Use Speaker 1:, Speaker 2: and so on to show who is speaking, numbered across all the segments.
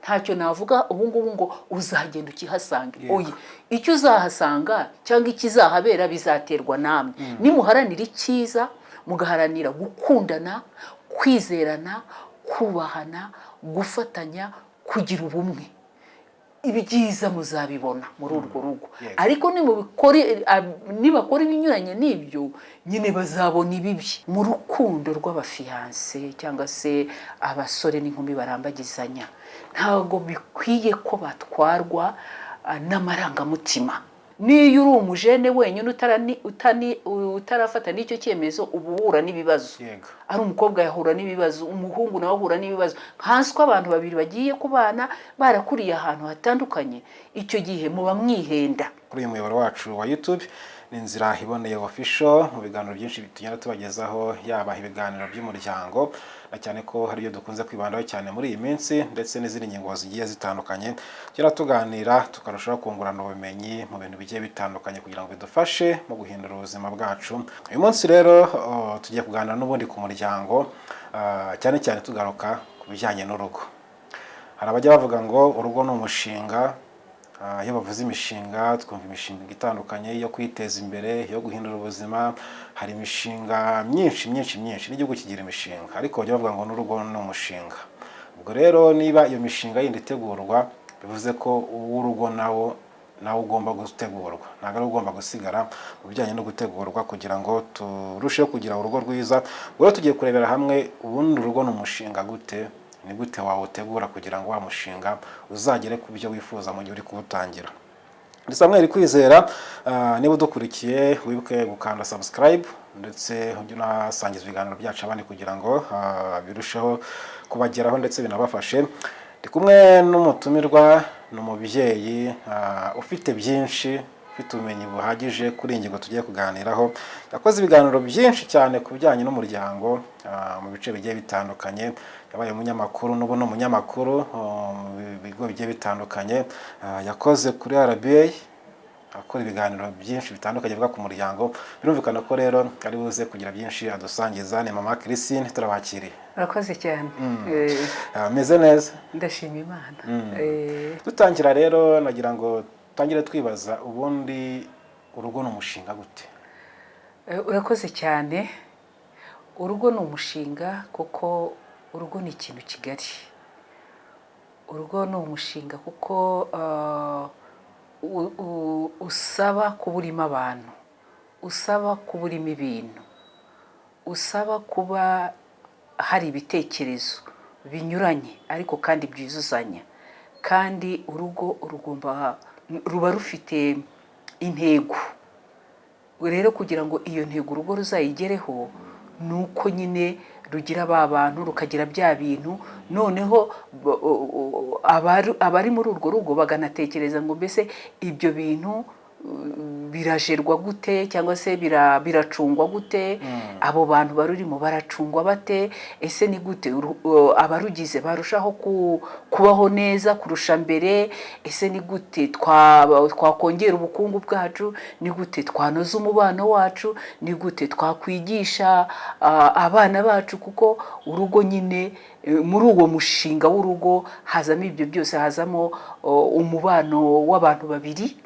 Speaker 1: Ntacyo navuga ubu ngubu ngo uzagenda ukihasange. Oya, icyo uzahasanga cyangwa ikizahabera bizaterwa namwe. Nimuharanira icyiza, mugaharanira gukundana, kwizerana, kubahana, gufatanya, kugira ubumwe, ibyiza muzabibona muri urwo rugo. Ariko nibakora ibinyuranye n'ibyo nyine, bazabona ibibi. Mu rukundo rw'abafiancé cyangwa se abasore n'inkumi barambagizanya, ntabwo bikwiye ko batwarwa n'amarangamutima. Niyo uri umujeune wenyine utarafata n'icyo cyemezo, uba uhura n'ibibazo. Ari umukobwa yahura n'ibibazo, umuhungu nawe ahura n'ibibazo, nkanswe abantu babiri bagiye kubana barakuriye ahantu hatandukanye. Icyo gihe muba mwihenda.
Speaker 2: Kuri uyu muyoboro wacu wa YouTube ni Inzira Iboneye Official. Mu biganiro byinshi tugenda tubagezaho, yaba ibiganiro by'umuryango, na cyane ko hari ibyo dukunze kwibandaho cyane muri iyi minsi, ndetse n'izindi ngingo zigiye zitandukanye, tugenda tuganira tukarushaho kungurana ubumenyi mu bintu bigiye bitandukanye kugira ngo bidufashe mu guhindura ubuzima bwacu. Uyu munsi rero, tugiye kuganira n'ubundi ku muryango, cyane cyane tugaruka ku bijyanye n'urugo. Hari abajya bavuga ngo urugo ni umushinga. Iyo bavuze imishinga, twumva imishinga itandukanye yo kwiteza imbere, yo guhindura ubuzima. Hari imishinga myinshi myinshi myinshi, n'igihugu kigira imishinga, ariko bajya bavuga ngo n'urugo ni umushinga. Ubwo rero niba iyo mishinga yindi itegurwa, bivuze ko uw'urugo nawo ugomba gutegurwa, ntabwo ari ugomba gusigara mu bijyanye no gutegurwa kugira ngo turusheho kugira urugo rwiza. Ubwo rero tugiye kurebera hamwe ubundi urugo ni umushinga gute, ni gute wawutegura kugira ngo wa mushinga uzagere ku byo wifuza mu gihe uri kuwutangira. Ni Samuel Kwizera. Niba udukurikiye, wibuke gukanda subscribe, ndetse ujye unasangiza ibiganiro byacu abandi kugira ngo birusheho kubageraho ndetse binabafashe. Ndi kumwe n'umutumirwa, ni umubyeyi ufite byinshi, ufite ubumenyi buhagije kuri iyi ngingo tugiye kuganiraho. Yakoze ibiganiro byinshi cyane ku bijyanye n'umuryango mu bice bigiye bitandukanye. Yabaye umunyamakuru, n'ubu ni umunyamakuru mu bigo bigiye bitandukanye. Yakoze kuri RBA, akora ibiganiro byinshi bitandukanye bivuga ku muryango. Birumvikana ko rero ari buze kugira byinshi adusangiza. Ni Mama Christine, turabakiriye.
Speaker 1: Urakoze cyane.
Speaker 2: Ameze neza?
Speaker 1: Ndashima Imana.
Speaker 2: Dutangira rero, nagira ngo tangire twibaza ubundi urugo ni umushinga gute?
Speaker 1: Urakoze cyane. Urugo ni umushinga kuko urugo ni ikintu kigari. Urugo ni umushinga kuko usaba kuba urimo abantu, usaba kuba urimo ibintu, usaba kuba hari ibitekerezo binyuranye ariko kandi byuzuzanya. Kandi urugo rugomba ruba rufite intego. Rero kugira ngo iyo ntego urugo ruzayigereho, ni uko nyine rugira ba bantu, rukagira bya bintu. Noneho abari muri urwo rugo baganatekereza ngo mbese ibyo bintu birajerwa gute, cyangwa se biracungwa gute? Abo bantu barurimo baracungwa bate? Ese ni gute abarugize barushaho kubaho neza kurusha mbere? Ese ni gute twakongera ubukungu bwacu? Ni gute twanoza umubano wacu? Ni gute twakwigisha abana bacu? Kuko urugo nyine, muri uwo mushinga w'urugo hazamo ibyo byose. Hazamo umubano w'abantu babiri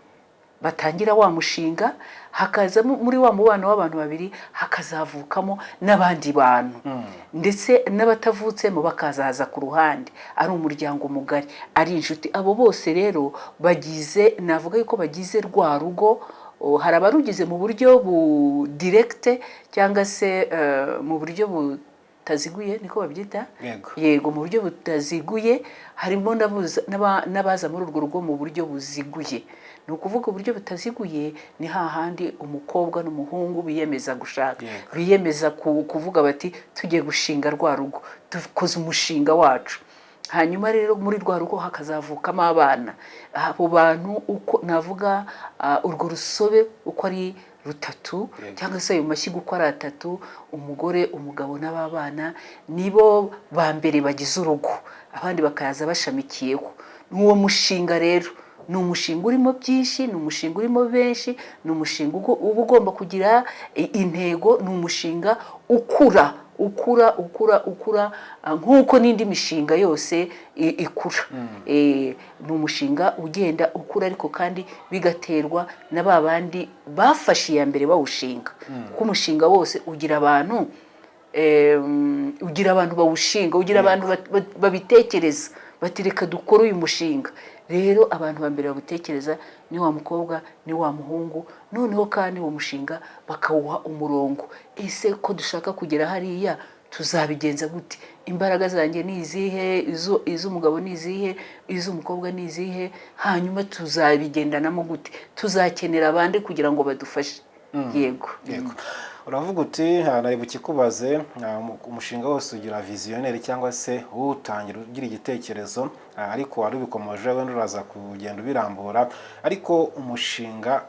Speaker 1: batangira wa mushinga, hakazamo muri wa mubano w'abantu babiri hakazavukamo n'abandi bantu, ndetse n'abatavutsemo bakazaza ku ruhande, ari umuryango mugari, ari inshuti. Abo bose rero bagize, navuga yuko bagize rwa rugo. Hari abarugize mu buryo bu directe cyangwa se mu buryo butaziguye, niko babyita?
Speaker 2: Yego.
Speaker 1: Yego, mu buryo butaziguye. Harimo n'abaza muri urwo rugo mu buryo buziguye. Ni ukuvuga uburyo butaziguye ni hahandi umukobwa n'umuhungu biyemeza gushaka, biyemeza kuvuga bati tugiye gushinga rwa rugo, dukoze umushinga wacu. Hanyuma rero muri rwa rugo hakazavukamo abana. Abo bantu, uko navuga, urwo rusobe uko ari rutatu, cyangwa se ayo mashyiga uko ari atatu, umugore, umugabo n'ababana, nibo ba mbere bagize urugo, abandi bakaza bashamikiyeho. Ni uwo mushinga rero, ni umushinga urimo byinshi, ni umushinga urimo benshi, ni umushinga uba ugomba kugira intego, ni umushinga ukura. ukura ukura ukura, nk'uko n'indi mishinga yose ikura. Ni umushinga ugenda ukura, ariko kandi bigaterwa na ba bandi bafashe iya mbere bawushinga, kuko umushinga wose ugira abantu, ugira abantu bawushinga, ugira abantu babitekereza bati: "Reka dukore uyu mushinga." Rero abantu ba mbere babutekereza ni wa mukobwa, ni wa muhungu. Noneho kandi uwo mushinga bakawuha umurongo: ese ko dushaka kugera hariya, tuzabigenza gute? Imbaraga zanjye ni izihe? Iz'umugabo ni izihe? Iz'umukobwa ni izihe? Hanyuma tuzabigendanamo gute? Tuzakenera abandi kugira ngo badufashe. Yego.
Speaker 2: Yego, uravuga uti nari bukikubaze, umushinga wose ugira visionnaire cyangwa se uwutangira ugira igitekerezo, ariko wari ubikomoje, wenda uraza kugenda ubirambura. Ariko umushinga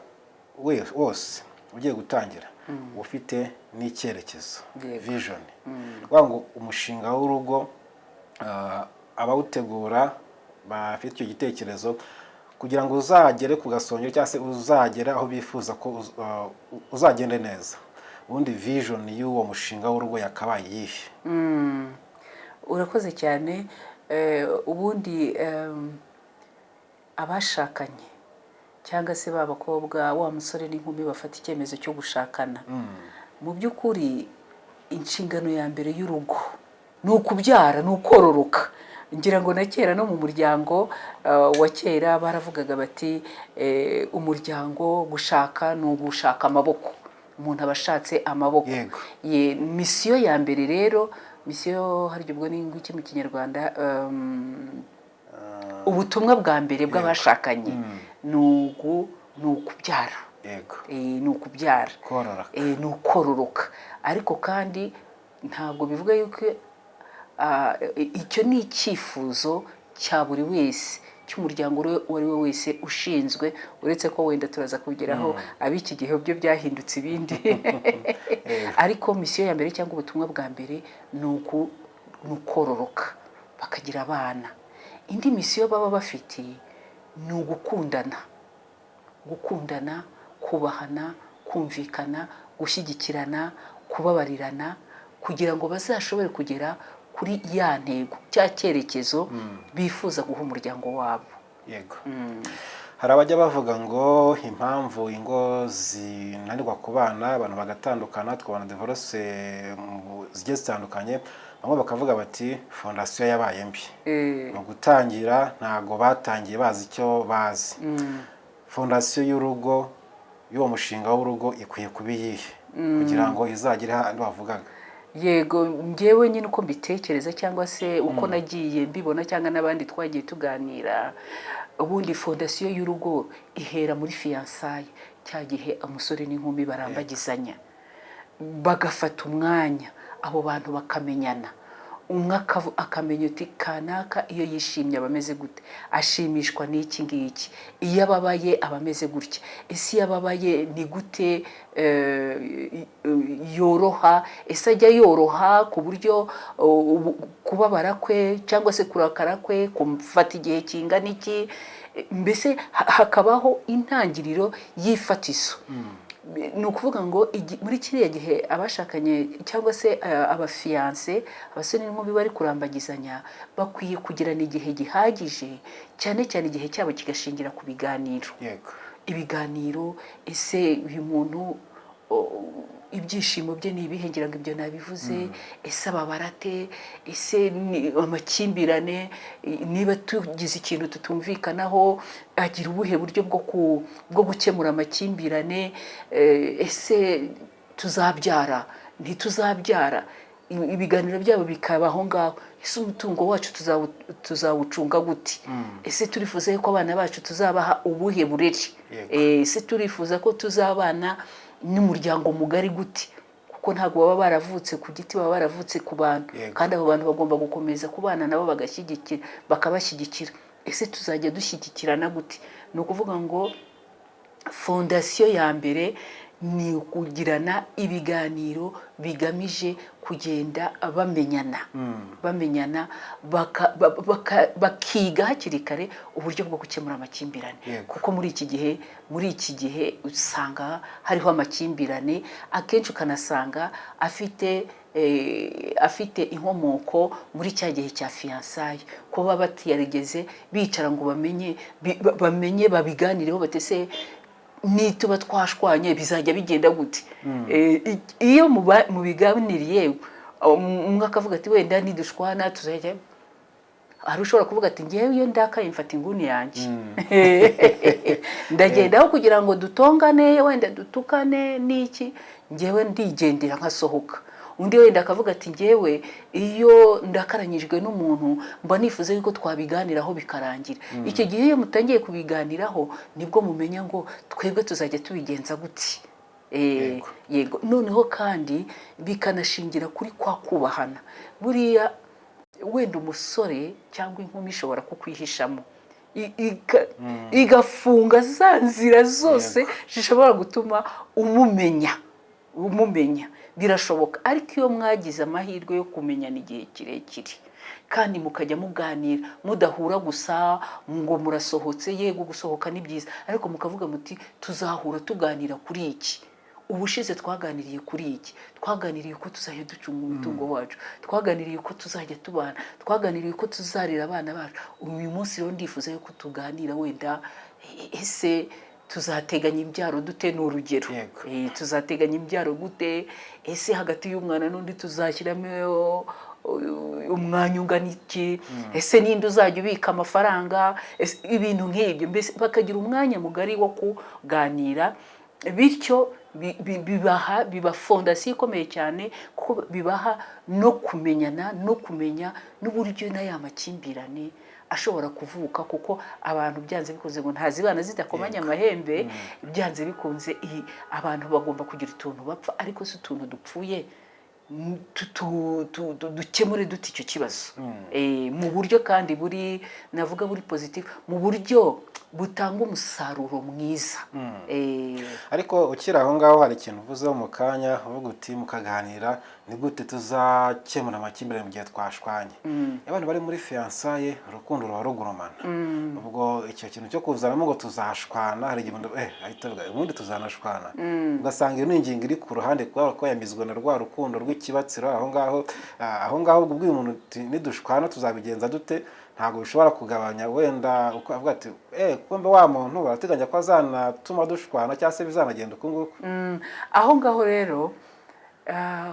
Speaker 2: wose ugiye gutangira uba ufite n'icyerekezo, vision. Ni ukuvuga ngo umushinga w'urugo, abawutegura bafite icyo gitekerezo kugira ngo uzagere ku gasongero cyangwa se uzagere aho bifuza ko uzagende neza. Ubundi vision y'uwo mushinga w'urugo yakabaye iyihe?
Speaker 1: Urakoze cyane. Ubundi abashakanye cyangwa se ba bakobwa, wa musore n'inkumi bafata icyemezo cyo gushakana, mu by'ukuri inshingano ya mbere y'urugo ni ukubyara, ni ukororoka. Ngira ngo na kera no mu muryango wa kera baravugaga bati: "Umuryango, gushaka ni ugushaka amaboko, umuntu aba ashatse amaboko." Ye, mission ya mbere rero, mission harya ubwo ni iki mu Kinyarwanda? Ubutumwa bwa mbere bw'abashakanye ni ukubyara. Ni ukubyara.
Speaker 2: Korora.
Speaker 1: Ni ukororoka. Ariko kandi ntabwo bivuga yuko icyo ni icyifuzo cya buri wese, cy'umuryango uwo ari we wese ushinzwe, uretse ko wenda turaza kubigeraho, ab'iki gihe byo byahindutse ibindi. Ariko mission ya mbere cyangwa ubutumwa bwa mbere ni ukororoka, bakagira abana. Indi mission baba bafite ni ugukundana, gukundana, kubahana, kumvikana, gushyigikirana, kubabarirana, kugira ngo bazashobore kugera kuri ya ntego, cya cyerekezo bifuza guha umuryango wabo.
Speaker 2: Yego, hari abajya bavuga ngo impamvu ingo zinanirwa kubana, abantu bagatandukana, tukabona divorce zigiye zitandukanye, bamwe bakavuga bati: "Fondation yabaye mbi mu gutangira, ntabwo batangiye bazi icyo bazi." Fondation y'urugo, y'uwo mushinga w'urugo, ikwiye kuba iyihe kugira ngo izagere hahandi bavugaga?
Speaker 1: Yego, ngewe nyine uko mbitekereza cyangwa se uko nagiye mbibona cyangwa n'abandi twagiye tuganira, ubundi fondation y'urugo ihera muri fiançailles, cya gihe umusore n'inkumi barambagizanya, bagafata umwanya, abo bantu bakamenyana, umwe akamenya uti: "Kanaka iyo yishimye aba ameze gute? Ashimishwa n'iki ngiki? Iyo ababaye aba ameze gutya. Ese iyo ababaye ni gute yoroha? Ese ajya yoroha ku buryo kubabara kwe cyangwa se kurakara kwe kumufata igihe kingana iki?" Mbese hakabaho intangiriro y'ifatizo. Ni ukuvuga ngo muri kiriya gihe abashakanye cyangwa se aba fiancés, abasore n'inkumi bari kurambagizanya, bakwiye kugirana igihe gihagije, cyane cyane igihe cyabo kigashingira ku biganiro. Ibiganiro: ese uyu muntu ibyishimo bye ni ibihe? Ngira ngo ibyo nabivuze. Ese ababara ate? Ese ni amakimbirane, niba tugize ikintu tutumvikanaho, agira ubuhe buryo bwo gukemura amakimbirane? Ese tuzabyara, ntituzabyara? Ibiganiro byabo bikaba aho ngaho. Ese umutungo wacu tuzawucunga gute? Ese turifuza yuko abana bacu tuzabaha ubuhe burere? Ese turifuza ko tuzabana n'umuryango mugari gute? Kuko ntabwo baba baravutse ku giti, baba baravutse ku bantu. Kandi abo bantu bagomba gukomeza kubana nabo, bagashyigikira, bakabashyigikira. Ese tuzajya dushyigikirana gute? Ni ukuvuga ngo fondation ya mbere ni Ni ukugirana ibiganiro bigamije kugenda bamenyana, bamenyana, bakiga hakiri kare uburyo bwo gukemura amakimbirane, kuko muri iki gihe usanga hariho amakimbirane akenshi, ukanasanga afite inkomoko muri cya gihe cya fiançailles, kuba batarigeze bicara ngo bamenye, bamenye, babiganireho, batese nituba twashwanye bizajya bigenda gute? Iyo mubiganiriye, umwe akavuga ati: "Wenda nidushwana tuzajya," hari ushobora kuvuga ati: "Ngewe iyo ndakaye mfata inguni yanjye ndagenda, aho kugira ngo dutongane, wenda dutukane n'iki, ngewe ndigendera nkasohoka." Undi wenda akavuga ati: "Ngewe iyo ndakaranyijwe n'umuntu mba nifuza yuko twabiganiraho bikarangira." Icyo gihe iyo mutangiye kubiganiraho, nibwo mumenya ngo twebwe tuzajya tubigenza gute. Yego, noneho kandi bikanashingira kuri kwa kubahana. Buriya wenda umusore cyangwa inkumi ishobora kukwihishamo, igafunga za nzira zose zishobora gutuma umumenya. Birashoboka. Ariko iyo mwagize amahirwe yo kumenyana igihe kirekire kandi mukajya muganira, mudahura gusa ngo murasohotse, yego gusohoka ni byiza, ariko mukavuga muti: "Tuzahura tuganira kuri iki. Ubushize twaganiriye kuri iki, twaganiriye uko tuzajya ducunga umutungo wacu, twaganiriye uko tuzajya tubana, twaganiriye uko tuzarera abana bacu. Uyu munsi rero ndifuza yuko tuganira wenda ese tuzateganya imbyaro dute?" Ni urugero. Tuzateganya imbyaro gute? Ese hagati y'umwana n'undi tuzashyiramo umwanya ungana iki? Ese ninde uzajya ubika amafaranga? Ibintu nk'ibyo mbese, bakagira umwanya mugari wo kuganira. Bityo bibaha, biba fondation ikomeye cyane, kuko bibaha no kumenyana, no kumenya n'uburyo na ya makimbirane ashobora kuvuka, kuko abantu byanze bikunze ngo ntazibana zidakomanya amahembe. Byanze bikunze abantu bagomba kugira utuntu bapfa, ariko si utuntu dupfuye, dukemure dute icyo kibazo mu buryo kandi buri, navuga buri positive, mu buryo butanga umusaruro mwiza.
Speaker 2: Ariko ukiri aho ngaho, hari ikintu uvuzeho mu kanya, uvuga uti mukaganira ni gute tuzakemura amakimbirane mu gihe twashwanye. Iyo abantu bari muri fiançailles, urukundo ruba rugurumana. Ubwo icyo kintu cyo kuzanamo ngo tuzashwana, hari igihe umuntu ahita avuga ubundi tuzanashwana, ugasanga iyo ni ingingo iri ku ruhande, kubera ko yamizwe na rwa rukundo rw'ikibatsiro aho ngaho. Aho ngaho ubwo ubwiye umuntu uti nidushwana tuzabigenza dute, ntabwo bishobora kugabanya wenda uko avuga ati: "Kumbe wa muntu barateganya ko azanatuma dushwana, cyangwa se bizanagenda uku nguku."
Speaker 1: Aho ngaho rero,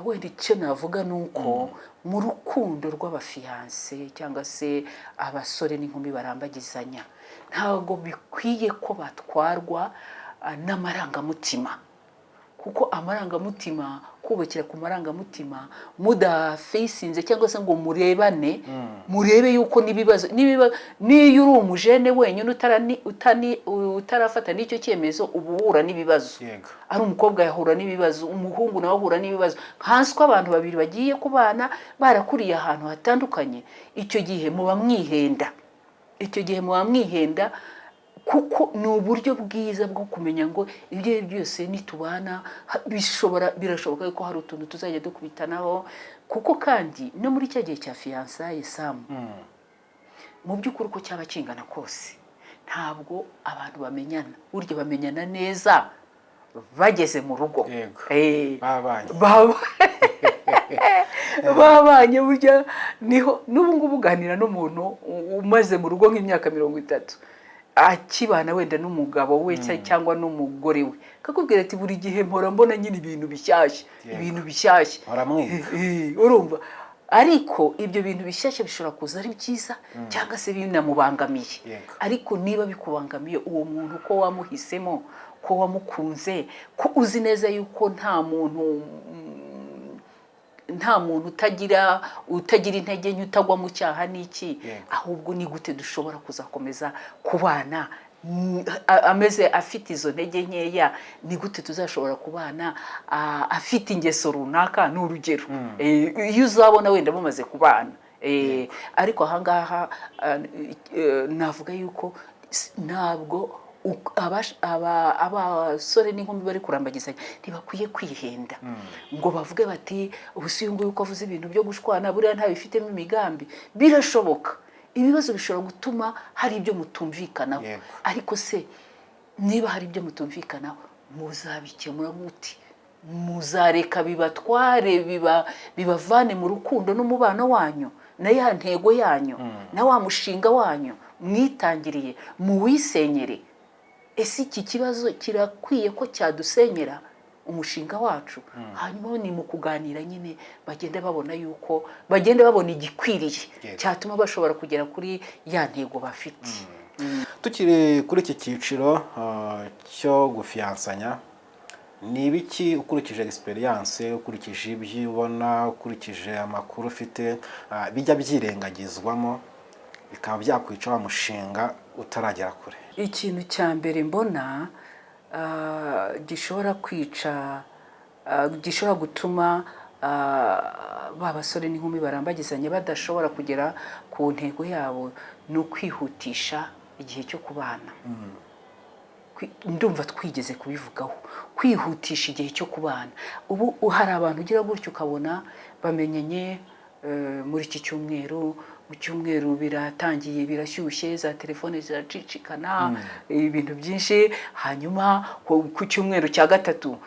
Speaker 1: wenda icyo navuga ni uko mu rukundo rw'abafiancés cyangwa se abasore n'inkumi barambagizanya, ntabwo bikwiye ko batwarwa n'amarangamutima, kuko amarangamutima, kubakira ku marangamutima mudafacinze cyangwa se ngo murebane, murebe yuko n'ibibazo n'iyo uri umujene wenyine utarafata n'icyo cyemezo, uba uhura n'ibibazo. Ari umukobwa yahura n'ibibazo, umuhungu nawe ahura n'ibibazo, nkanswe abantu babiri bagiye kubana barakuriye ahantu hatandukanye. Icyo gihe muba mwihenda, icyo gihe muba mwihenda, kuko ni uburyo bwiza bwo kumenya ngo ibyo ari byo byose nitubana, bishobora, birashoboka ko hari utuntu tuzajya dukubitanaho. Kuko kandi no muri cya gihe cya fiançailles, Samu, mu by'ukuri uko cyaba kingana kose, ntabwo abantu bamenyana, burya bamenyana neza bageze mu rugo.
Speaker 2: Babanye.
Speaker 1: Babanye, burya niho n'ubu ngubu uganira n'umuntu umaze mu rugo nk'imyaka 30 akibana wenda n'umugabo we cyangwa n'umugore we, akakubwira ati: "Buri gihe mpora mbona nyine ibintu bishyashya, ibintu bishyashya."
Speaker 2: Mpora mwiga.
Speaker 1: Urumva, ariko ibyo bintu bishyashya bishobora kuza ari byiza cyangwa se binamubangamiye. Ariko niba bikubangamiye, uwo muntu ko wamuhisemo, ko wamukunze, ko uzi neza yuko nta muntu utagira intege nke, utagwa mu cyaha n'iki, ahubwo ni gute dushobora kuzakomeza kubana ameze afite izo ntege nkeya? Ni gute tuzashobora kubana afite ingeso runaka? Ni urugero. Iyo uzabona wenda mumaze kubana. Ariko ahangaha navuga yuko ntabwo Abasore n'inkumi bari kurambagizanya ntibakwiye kwihenda ngo bavuge bati: "Ubu si uyu nguyu uko avuze ibintu byo gushwana, buriya ntabifitemo imigambi." Birashoboka, ibibazo bishobora gutuma hari ibyo mutumvikanaho. Ariko se niba hari ibyo mutumvikanaho, muzabikemura gute? Muzareka bibatware, bibavane mu rukundo n'umubano wanyu na ya ntego yanyu na wa mushinga wanyu mwitangiriye, muwisenyere? Ese iki kibazo kirakwiye ko cyadusenyera umushinga wacu? Hanyuma ni mu kuganira nyine bagenda babona yuko bagenda babona igikwiriye cyatuma bashobora kugera kuri ya ntego bafite.
Speaker 2: Tukiri kuri iki cyiciro cyo gufiyansanya, ni ibiki, ukurikije experience, ukurikije ibyo ubona, ukurikije amakuru ufite, bijya byirengagizwamo bikaba byakwica wa mushinga utaragera kure?
Speaker 1: Ikintu cya mbere mbona gishobora kwica, gishobora gutuma ba basore n'inkumi barambagizanya badashobora kugera ku ntego yabo, ni ukwihutisha igihe cyo kubana. Ndumva twigeze kubivugaho, kwihutisha igihe cyo kubana. Ubu hari abantu ugira gutyo ukabona bamenyanye muri iki cyumweru, mu cyumweru biratangiye, birashyushye, za telefone ziracicikana, ibintu byinshi, hanyuma ku cyumweru cya gatatu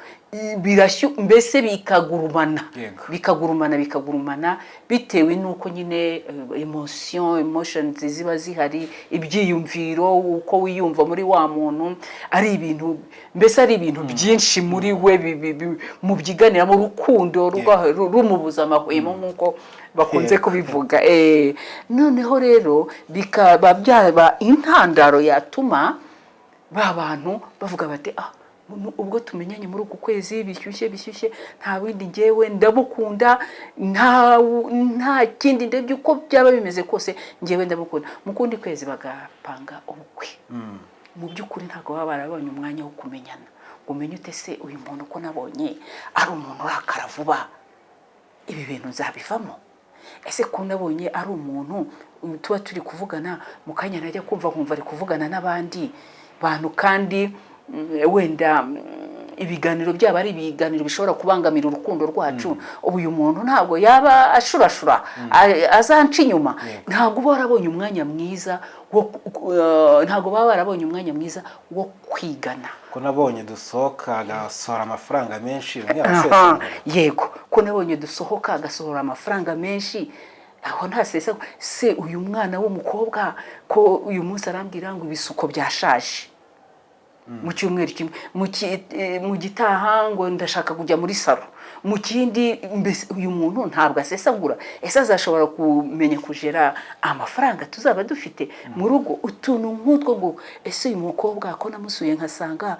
Speaker 1: mbese bikagurumana, bikagurumana, bikagurumana, bitewe n'uko nyine emotions ziba zihari, ibyiyumviro, uko wiyumva muri wa muntu, ari ibintu mbese ari ibintu byinshi muri we mubyiganiramo, urukundo rumubuza amahwemo nk'uko bakunze kubivuga. Noneho rero bikaba byaba intandaro yatuma ba bantu bavuga bati: "Ah, ubwo tumenyanye muri uku kwezi bishyushye bishyushye, nta bindi, ngewe ndamukunda, nta kindi ndebye, uko byaba bimeze kose ngewe ndamukunda." Mu kundi kwezi bagapanga ubukwe. Mu by'ukuri ntabwo baba barabonye umwanya wo kumenyana, ngo umenye ute: "Se uyu muntu ko nabonye ari umuntu urakara vuba, ibi bintu nzabivamo? Ese ko nabonye ari umuntu tuba turi kuvugana, mu kanya najya kumva nkumva ari kuvugana n'abandi bantu, kandi wenda ibiganiro byaba ari ibiganiro bishobora kubangamira urukundo rwacu, ubu uyu muntu ntabwo yaba ashurashura, azanca inyuma?" Ntabwo uba warabonye umwanya mwiza wo ntabwo baba barabonye umwanya mwiza wo kwigana.
Speaker 2: Ko nabonye dusohoka agasohora amafaranga menshi, umwe
Speaker 1: Aha,
Speaker 2: arasesagura.
Speaker 1: Yego, ko nabonye dusohoka agasohora amafaranga menshi, aho ntasesa? Se uyu mwana w'umukobwa ko uyu munsi arambwira ngo ibisuko byashaje mu cyumweru kimwe, mu gitaha ngo ndashaka kujya muri salon, mu kindi, mbese uyu muntu ntabwo asesagura? Ese azashobora kumenya kujera amafaranga tuzaba dufite mu rugo? Utuntu nk'utwo, ngo ese uyu mukobwa ko namusuye nkasanga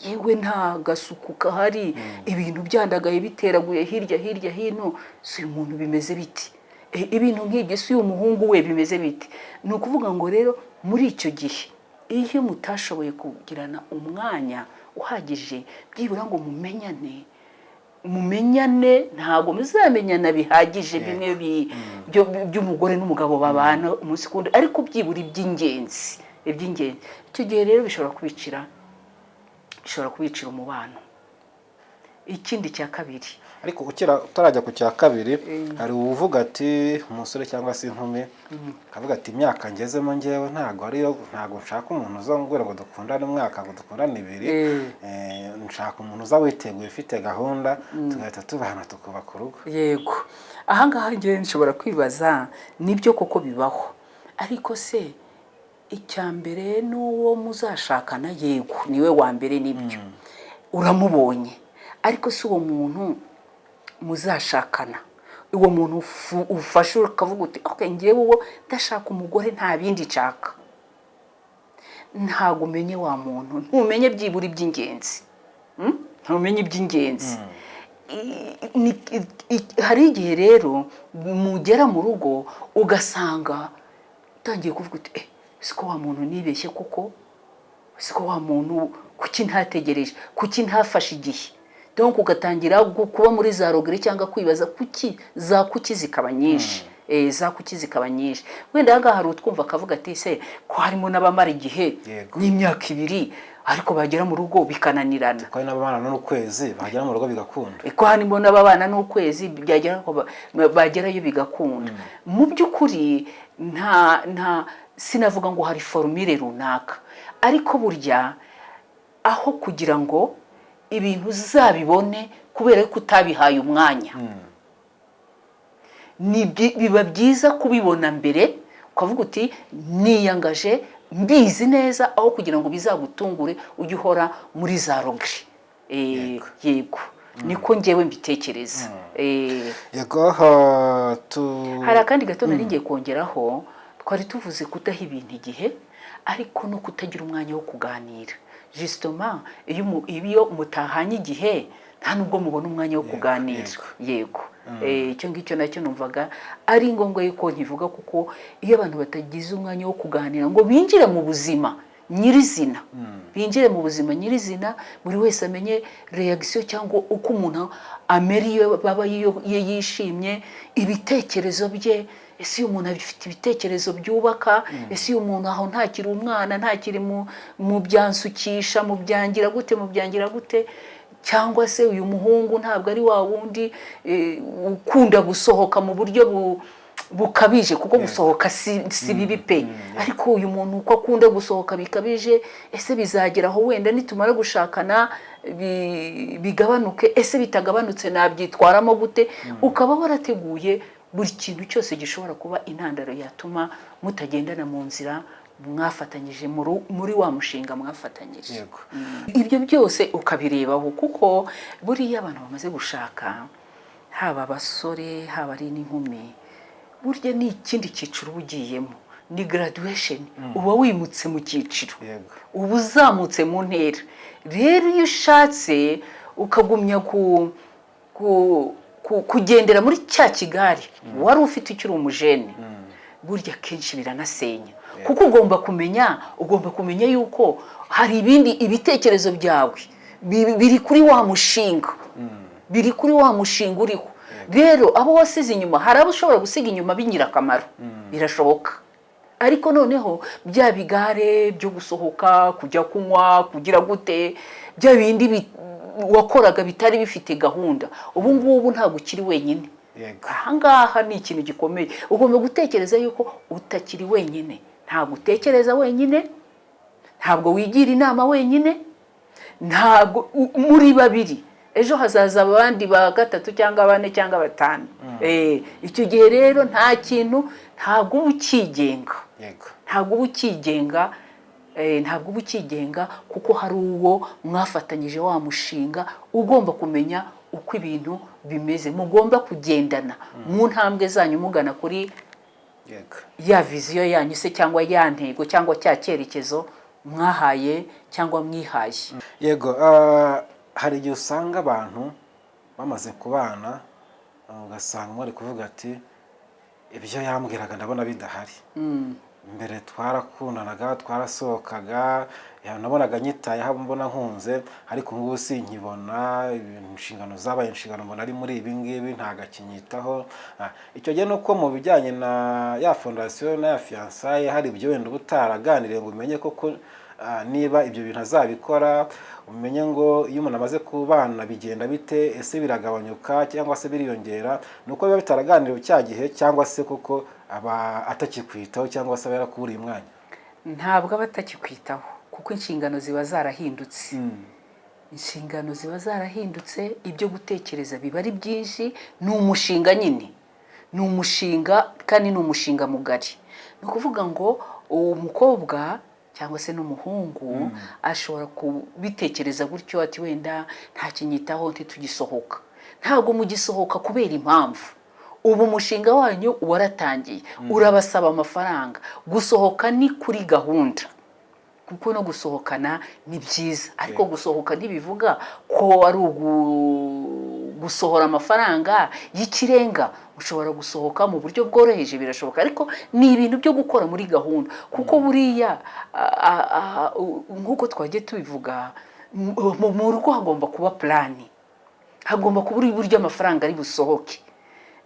Speaker 1: yewe nta gasuku kahari, ibintu byandagaye, biteraguye hirya hirya hino, si uyu muntu bimeze biti? Ibintu nk'ibyo, si uyu muhungu we bimeze biti? Ni ukuvuga ngo rero muri icyo gihe, iyo mutashoboye kugirana umwanya uhagije byibura ngo mumenyane, mumenyane, ntabwo muzamenyana bihagije bimwe by'umugore n'umugabo babana umunsi ku wundi, ariko byibura iby'ingenzi, iby'ingenzi. Icyo gihe rero bishobora kubicira umubano. Ikindi cya kabiri,
Speaker 2: Ariko ukira utarajya ku cya kabiri, hari uvuga ati, umusore cyangwa se inkumi akavuga ati: "Imyaka ngezemo ngewe ntabwo ariyo, ntabwo nshaka umuntu uza mbwira ngo dukundane umwaka, ngo dukundane ibiri. Nshaka umuntu uza witeguye, ufite gahunda, tugahita tubana, tukubaka urugo."
Speaker 1: Yego, ahangaha ngewe nshobora kwibaza, nibyo koko bibaho, ariko se icya mbere n'uwo muzashakana, yego niwe wa mbere, nibyo uramubonye, ariko si uwo muntu muzashakana, uwo muntu ufashe ukavuga uti: "Okay, ngewe uwo ndashaka umugore, nta bindi nshaka." Ntabwo umenye wa muntu, ntumenye byibura iby'ingenzi. Ntumenye iby'ingenzi. Hari igihe rero mugera mu rugo ugasanga utangiye kuvuga uti: "Eh, siko wa muntu nibeshye koko? Siko wa muntu, kuki ntategereje? Kuki ntafashe igihe?" Donc ugatangira kuba muri za regrets cyangwa kwibaza kuki, za kuki zikaba nyinshi. Za kuki zikaba nyinshi. Wenda ahangaha hari utwumva akavuga ati: "Se ko harimo n'abamara igihe n'imyaka 2, ariko bagera mu rugo bikananirana?"
Speaker 2: Ko hari n'ababana n'ukwezi, bagera mu rugo bigakunda.
Speaker 1: Ko harimo n'ababana n'ukwezi, byagera ko bagerayo bigakunda. Mu by'ukuri nta sinavuga ngo hari formule runaka, ariko burya aho kugira ngo ibintu uzabibone kubera ko utabihaye umwanya, biba byiza kubibona mbere, ukavuga uti: "Niyangaje mbizi neza," aho kugira ngo bizagutungure, ujye uhora muri za regret. Yego, niko ngewe mbitekereza.
Speaker 2: Yego,
Speaker 1: Hari akandi gato nari ngiye kongeraho. Twari tuvuze kudaha ibintu igihe, ariko no kutagira umwanya wo kuganira. Justement, iyo mutahanye igihe, nta nubwo mubona umwanya wo kuganira. Yego. Icyo ngicyo nacyo numvaga ari ngombwa yuko nkivuga, kuko iyo abantu batagize umwanya wo kuganira ngo binjire mu buzima nyirizina, binjire mu buzima nyirizina, buri wese amenye réaction cyangwa uko umuntu amera iyo baba, iyo yishimye, ibitekerezo bye. Ese uyu muntu afite ibitekerezo byubaka? Ese uyu muntu aho ntakiri umwana, ntakiri mu byansukisha, mu byangira gute, mu byangira gute? Cyangwa se uyu muhungu ntabwo ari wa wundi ukunda gusohoka mu buryo bukabije, kuko gusohoka si bibi pe, ariko uyu muntu uko akunda gusohoka bikabije, ese bizagera aho wenda nitumara gushakana bigabanuke? Ese bitagabanutse nabyitwaramo gute? Ukaba warateguye buri kintu cyose gishobora kuba intandaro yatuma mutagendana mu nzira mwafatanyije, muri wa mushinga mwafatanyije. Ibyo byose ukabirebaho, kuko buriya abantu bamaze gushaka, haba abasore, haba ari n'inkumi, burya ni ikindi cyiciro uba ugiyemo, ni graduation, uba wimutse mu cyiciro, uba uzamutse mu ntera. Rero iyo ushatse ukagumya kugendera muri cya kigare wari ufite ukiri umujene, burya kenshi biranasenya, kuko ugomba kumenya yuko hari ibindi, ibitekerezo byawe biri kuri wa mushinga, biri kuri wa mushinga uriho. Rero abo wasize inyuma, hari abo ushobora gusiga inyuma b'ingirakamaro, birashoboka, ariko noneho bya bigare byo gusohoka, kujya kunywa, kugira gute, bya bindi wakoraga bitari bifite gahunda, ubu ngubu ntabwo ukiri wenyine. Ahangaha ni ikintu gikomeye, ugomba gutekereza yuko utakiri wenyine. Ntabwo utekereza wenyine, ntabwo wigira inama wenyine, ntabwo muri babiri. Ejo hazaza abandi ba gatatu cyangwa bane cyangwa batanu. Icyo gihe rero nta kintu, ntabwo uba ukigenga. Ntabwo uba ukigenga, ntabwo uba ukigenga, kuko hari uwo mwafatanyije wa mushinga, ugomba kumenya uko ibintu bimeze, mugomba kugendana mu ntambwe zanyu mugana kuri ya vision yanyu se, cyangwa ya ntego, cyangwa cya cyerekezo mwahaye cyangwa mwihaye.
Speaker 2: Yego, hari igihe usanga abantu bamaze kubana, ugasanga umwe ari kuvuga ati: "Ibyo yambwiraga ndabona bidahari. Mbere twarakundanaga, twarasohokaga, nabonaga nyitayeho, mbona nkunze, ariko ubu ngubu sinkibona. Ibintu, inshingano zabaye inshingano, mbona ari muri ibi ngibi, ntabwo akinyitaho." Icyo gihe ni uko mu bijyanye na ya fondation na ya fiançailles, hari ibyo wenda uba utaraganiriye ngo umenye koko niba ibyo bintu azabikora, umenye ngo iyo umuntu amaze kubana bigenda bite, ese biragabanyuka cyangwa se biriyongera? Ni uko biba bitaraganiriwe cya gihe, cyangwa se koko aba atakikwitaho, cyangwa se aba yarakuburiye umwanya?
Speaker 1: Ntabwo aba atakikwitaho, kuko inshingano ziba zarahindutse, inshingano ziba zarahindutse, ibyo gutekereza biba ari byinshi. Ni umushinga nyine, ni umushinga, kandi ni umushinga mugari. Ni ukuvuga ngo uwo mukobwa cyangwa se n'umuhungu ashobora kubitekereza gutyo, ati: "Wenda ntakinyitaho, ntitugisohoka." Ntabwo mugisohoka kubera impamvu ubu umushinga wanyu waratangiye, urabasaba amafaranga. Gusohoka ni kuri gahunda, kuko no gusohokana ni byiza, ariko gusohoka ntibivuga ko ari gusohora amafaranga y'ikirenga. Ushobora gusohoka mu buryo bworoheje, birashoboka, ariko ni ibintu byo gukora muri gahunda, kuko buriya nk'uko twagiye tubivuga, mu rugo hagomba kuba plan, hagomba kuba uburyo amafaranga ari busohoke.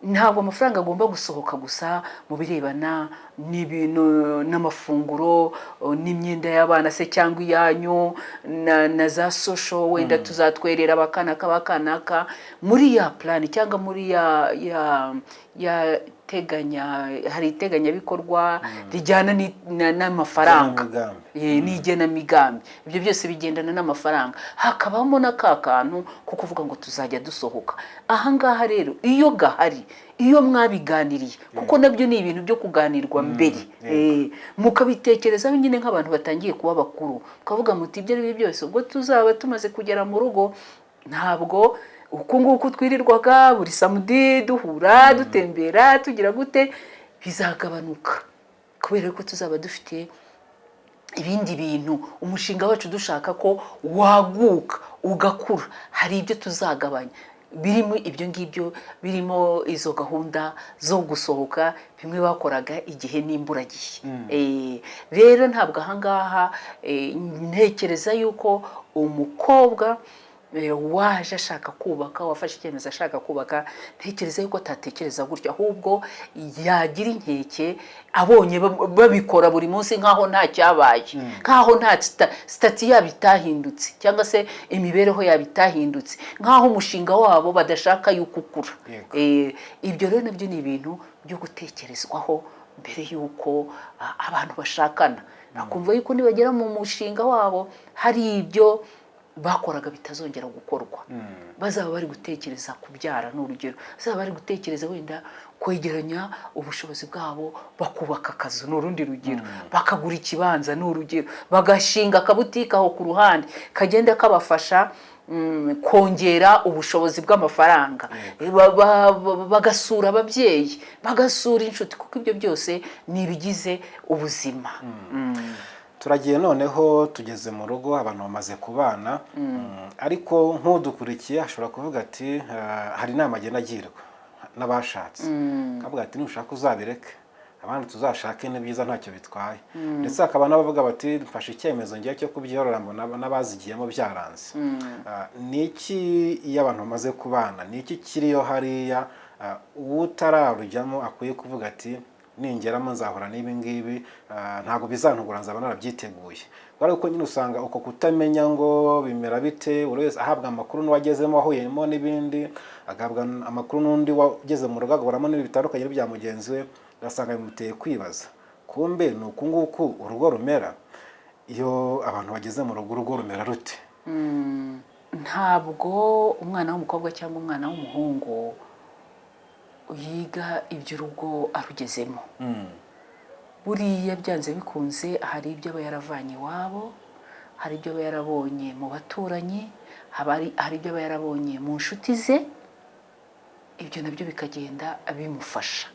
Speaker 1: Ntabwo amafaranga agomba gusohoka gusa mu birebana n'ibintu n'amafunguro, n'imyenda y'abana se cyangwa iyanyu, na za social, wenda tuzatwerera abakanaka bakanaka muri ya plan cyangwa muri ya teganya. Hari iteganyabikorwa rijyana n'amafaranga.
Speaker 2: Igenamigambi.
Speaker 1: N'igenamigambi, ibyo byose bigendana n'amafaranga. Hakabamo na ka kantu ko kuvuga ngo tuzajya dusohoka. Ahangaha rero iyo gahari, iyo mwabiganiriye, kuko nabyo ni ibintu byo kuganirwa mbere, mukabitekerezaho nyine nk'abantu batangiye kuba bakuru, mukavuga muti: "Ibyo ari byo byose, ubwo tuzaba tumaze kugera mu rugo, ntabwo uku nguku twirirwaga buri samedi duhura, dutembera, tugira gute, bizagabanuka kubera ko tuzaba dufite ibindi bintu. Umushinga wacu dushaka ko waguka ugakura, hari ibyo tuzagabanya birimo ibyo ngibyo, birimo izo gahunda zo gusohoka bimwe bakoraga igihe n'imburagihe." Rero ntabwo ahangaha, ntekereza yuko umukobwa waje ashaka kubaka, wafashe icyemezo ashaka kubaka, ntekereza yuko atatekereza gutyo, ahubwo yagira inkeke abonye babikora buri munsi nk'aho nta cyabaye, nk'aho nta statut yabo itahindutse cyangwa se imibereho yabo itahindutse, nk'aho umushinga wabo badashaka yuko ukura. Ibyo rero nabyo ni ibintu byo gutekerezwaho mbere y'uko abantu bashakana, bakumva yuko nibagera mu mushinga wabo hari ibyo bakoraga bitazongera gukorwa. Bazaba bari gutekereza kubyara, ni urugero, bazaba bari gutekereza wenda kwegeranya ubushobozi bwabo bakubaka akazu, ni urundi rugero, bakagura ikibanza, ni urugero, bagashinga akabutike aho ku ruhande kagenda kabafasha kongera ubushobozi bw'amafaranga, bagasura ababyeyi, bagasura inshuti, kuko ibyo byose ni ibigize ubuzima.
Speaker 2: Turagiye noneho, tugeze mu rugo, abantu bamaze kubana. Ariko nk'udukurikiye ashobora kuvuga ati: "Hari inama agenda agirwa n'abashatse," akavuga ati: "Nushaka uzabireke, abandi tuzashake, ni byiza, ntacyo bitwaye." Ndetse hakaba n'abavuga bati: "Mfashe icyemezo ngiye cyo kubyorora, mbona n'abazigiyemo byaranze." Ni iki, iyo abantu bamaze kubana, ni iki kiriyo hariya utararujyamo akwiye kuvuga ati: "Ningeramo nzahura n'ibi ngibi, ntabwo bizantugura, nzaba narabyiteguye"? Kubera ko nyine usanga uko kutamenya ngo bimera bite, buri wese ahabwa amakuru n'uwagezemo wahuyemo n'ibindi, agahabwa amakuru n'undi wageze mu rugo agahuramo n'ibindi bitandukanye n'ibya mugenzi we, ugasanga bimuteye kwibaza: kumbe ni uku nguku urugo rumera? Iyo abantu bageze mu rugo, urugo rumera rute?
Speaker 1: Ntabwo umwana w'umukobwa cyangwa umwana w'umuhungu yiga iby'urugo arugezemo. Buriya byanze bikunze hari ibyo aba yaravanye iwabo, hari ibyo aba yarabonye mu baturanyi, hari ibyo aba yarabonye mu nshuti ze, ibyo nabyo bikagenda bimufasha.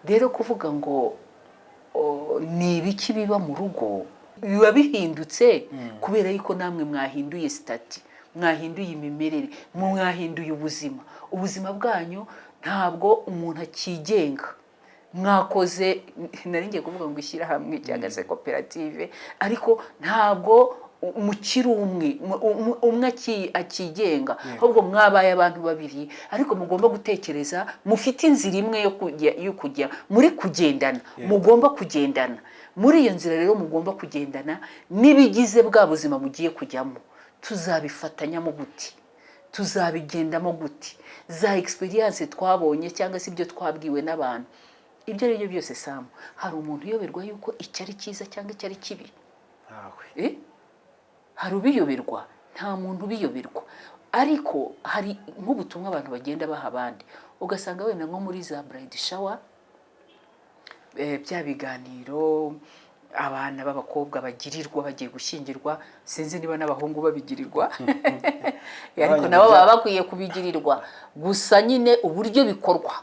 Speaker 1: Rero kuvuga ngo ni ibiki biba mu rugo, biba bihindutse kubera yuko namwe mwahinduye statut, mwahinduye imimerere, mwahinduye ubuzima. Ubuzima bwanyu ntabwo umuntu akigenga. Mwakoze, nari ngiye kuvuga ngo ishyirahamwe cyangwa se koperative, ariko ntabwo mukiri umwe, umwe akigenga, ahubwo mwabaye abantu babiri, ariko mugomba gutekereza, mufite inzira imwe yo kujya muri kugendana, mugomba kugendana muri iyo nzira. Rero mugomba kugendana n'ibigize bwa buzima mugiye kujyamo. Tuzabifatanyamo gute? Tuzabigendamo gute? Za experience twabonye cyangwa se ibyo twabwiwe n'abantu, ibyo ari byo byose, Samu, hari umuntu uyoberwa yuko icyo ari cyiza cyangwa icyo ari kibi?
Speaker 2: Ntawe.
Speaker 1: Eh? Hari ubiyoberwa? Nta muntu ubiyoberwa. Ariko hari nk'ubutumwa abantu bagenda baha abandi, ugasanga wenda nko muri za bridal shower, bya biganiro abana b'abakobwa bagirirwa bagiye gushyingirwa, sinzi niba n'abahungu babigirirwa, ariko nabo baba bakwiye kubigirirwa, gusa nyine uburyo bikorwa,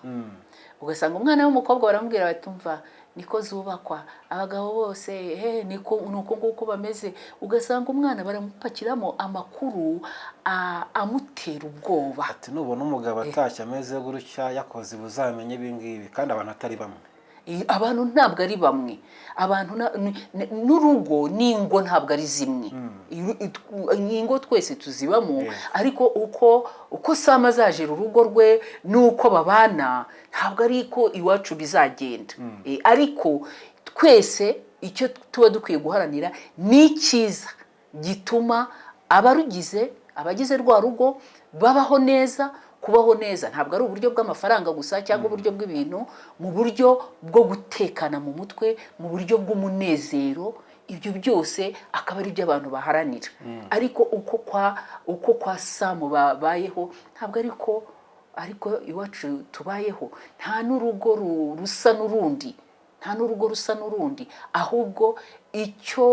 Speaker 1: ugasanga umwana w'umukobwa baramubwira bati: "Umva, niko zubakwa, abagabo bose he niko, ni uko nguko bameze." Ugasanga umwana baramupakiramo amakuru amutera ubwoba.
Speaker 2: Ati: "Nubona umugabo atashye ameze gutya, yakoze ibi, uzamenye ibi ngibi," kandi abantu atari bamwe.
Speaker 1: Abantu ntabwo ari bamwe. Abantu n'urugo n'ingo ntabwo ari zimwe. Ingo twese tuzibamo, ariko uko Sama azajera urugo rwe n'uko babana ntabwo ari ko iwacu bizagenda. Ariko twese icyo tuba dukwiye guharanira ni icyiza gituma abarugize, abagize rwa rugo babaho neza. Kubaho neza ntabwo ari uburyo bw'amafaranga gusa cyangwa uburyo bw'ibintu, mu buryo bwo gutekana mu mutwe, mu buryo bw'umunezero. Ibyo byose akaba ari byo abantu baharanira. Ariko uko kwa Samu babayeho ntabwo ariko iwacu tubayeho. Nta n'urugo rusa n'urundi, nta n'urugo rusa n'urundi. Ahubwo icyo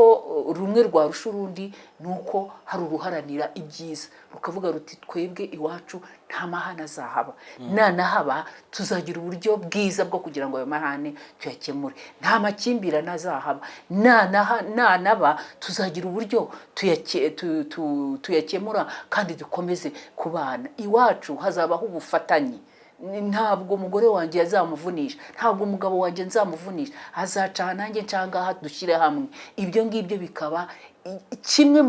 Speaker 1: rumwe rwarusha urundi ni uko hari uruharanira ibyiza, rukavuga ruti: "Twebwe iwacu nta mahane azahaba, nanahaba tuzagira uburyo bwiza bwo kugira ngo ayo mahane tuyakemure. Nta makimbirane azahaba, nanaba tuzagira uburyo tuyakemura kandi dukomeze kubana. Iwacu hazabaho ubufatanye, ntabwo umugore wanjye azamuvunisha, ntabwo umugabo wanjye nzamuvunisha, azaca aha nanjye ncangaha, dushyire hamwe." Ibyo ngibyo bikaba kimwe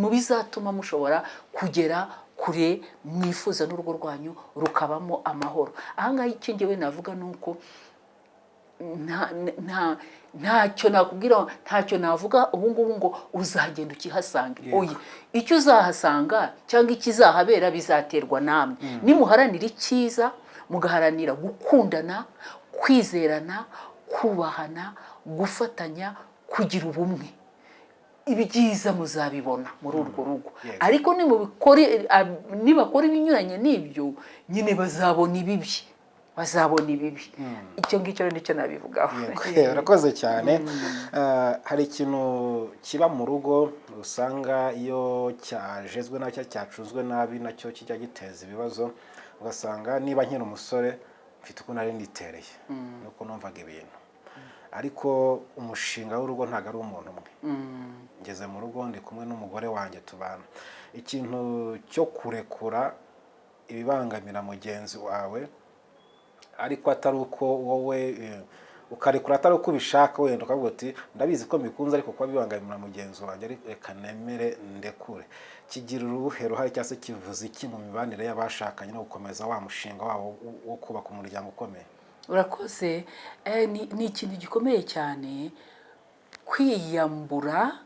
Speaker 1: mu bizatuma mushobora kugera kure mwifuza, n'urugo rwanyu rukabamo amahoro. Aha ngaha icyo ngewe navuga ni uko ntacyo nakubwira, ntacyo navuga ubu ngubu ngo uzagenda ukihasange. Oya, icyo uzahasanga cyangwa ikizahabera bizaterwa namwe. Nimuharanira icyiza, mugaharanira gukundana, kwizerana, kubahana, gufatanya, kugira ubumwe, ibyiza muzabibona muri urwo rugo. Ariko nibakora ibinyuranye n'ibyo nyine, bazabona ibibi, bazabona ibibi. Icyo ngicyo rero nicyo nabivugaho.
Speaker 2: Yego, urakoze cyane. Hari ikintu kiba mu rugo usanga iyo cyajezwe nabi cyangwa cyacuzwe nabi nacyo kijya giteza ibibazo. Ugasanga niba nkiri umusore mfite uko nari nitereye nuko numvaga ibintu, ariko umushinga w'urugo ntabwo ari umuntu umwe. Ngeze mu rugo, ndi kumwe n'umugore wanjye tubana, ikintu cyo kurekura ibibangamira mugenzi wawe, ariko atari uko wowe ukarekura atari uko ubishaka, wenda ukavuga uti: "Ndabizi ko mbikunze, ariko kuba bibangamira mugenzi wanjye, ariko reka nemere ndekure." Kigira uruhe ruhare cyangwa se kivuze iki mu mibanire y'abashakanye no gukomeza wa mushinga wabo wo kubaka umuryango ukomeye?
Speaker 1: Urakoze. Ni ikintu gikomeye cyane kwiyambura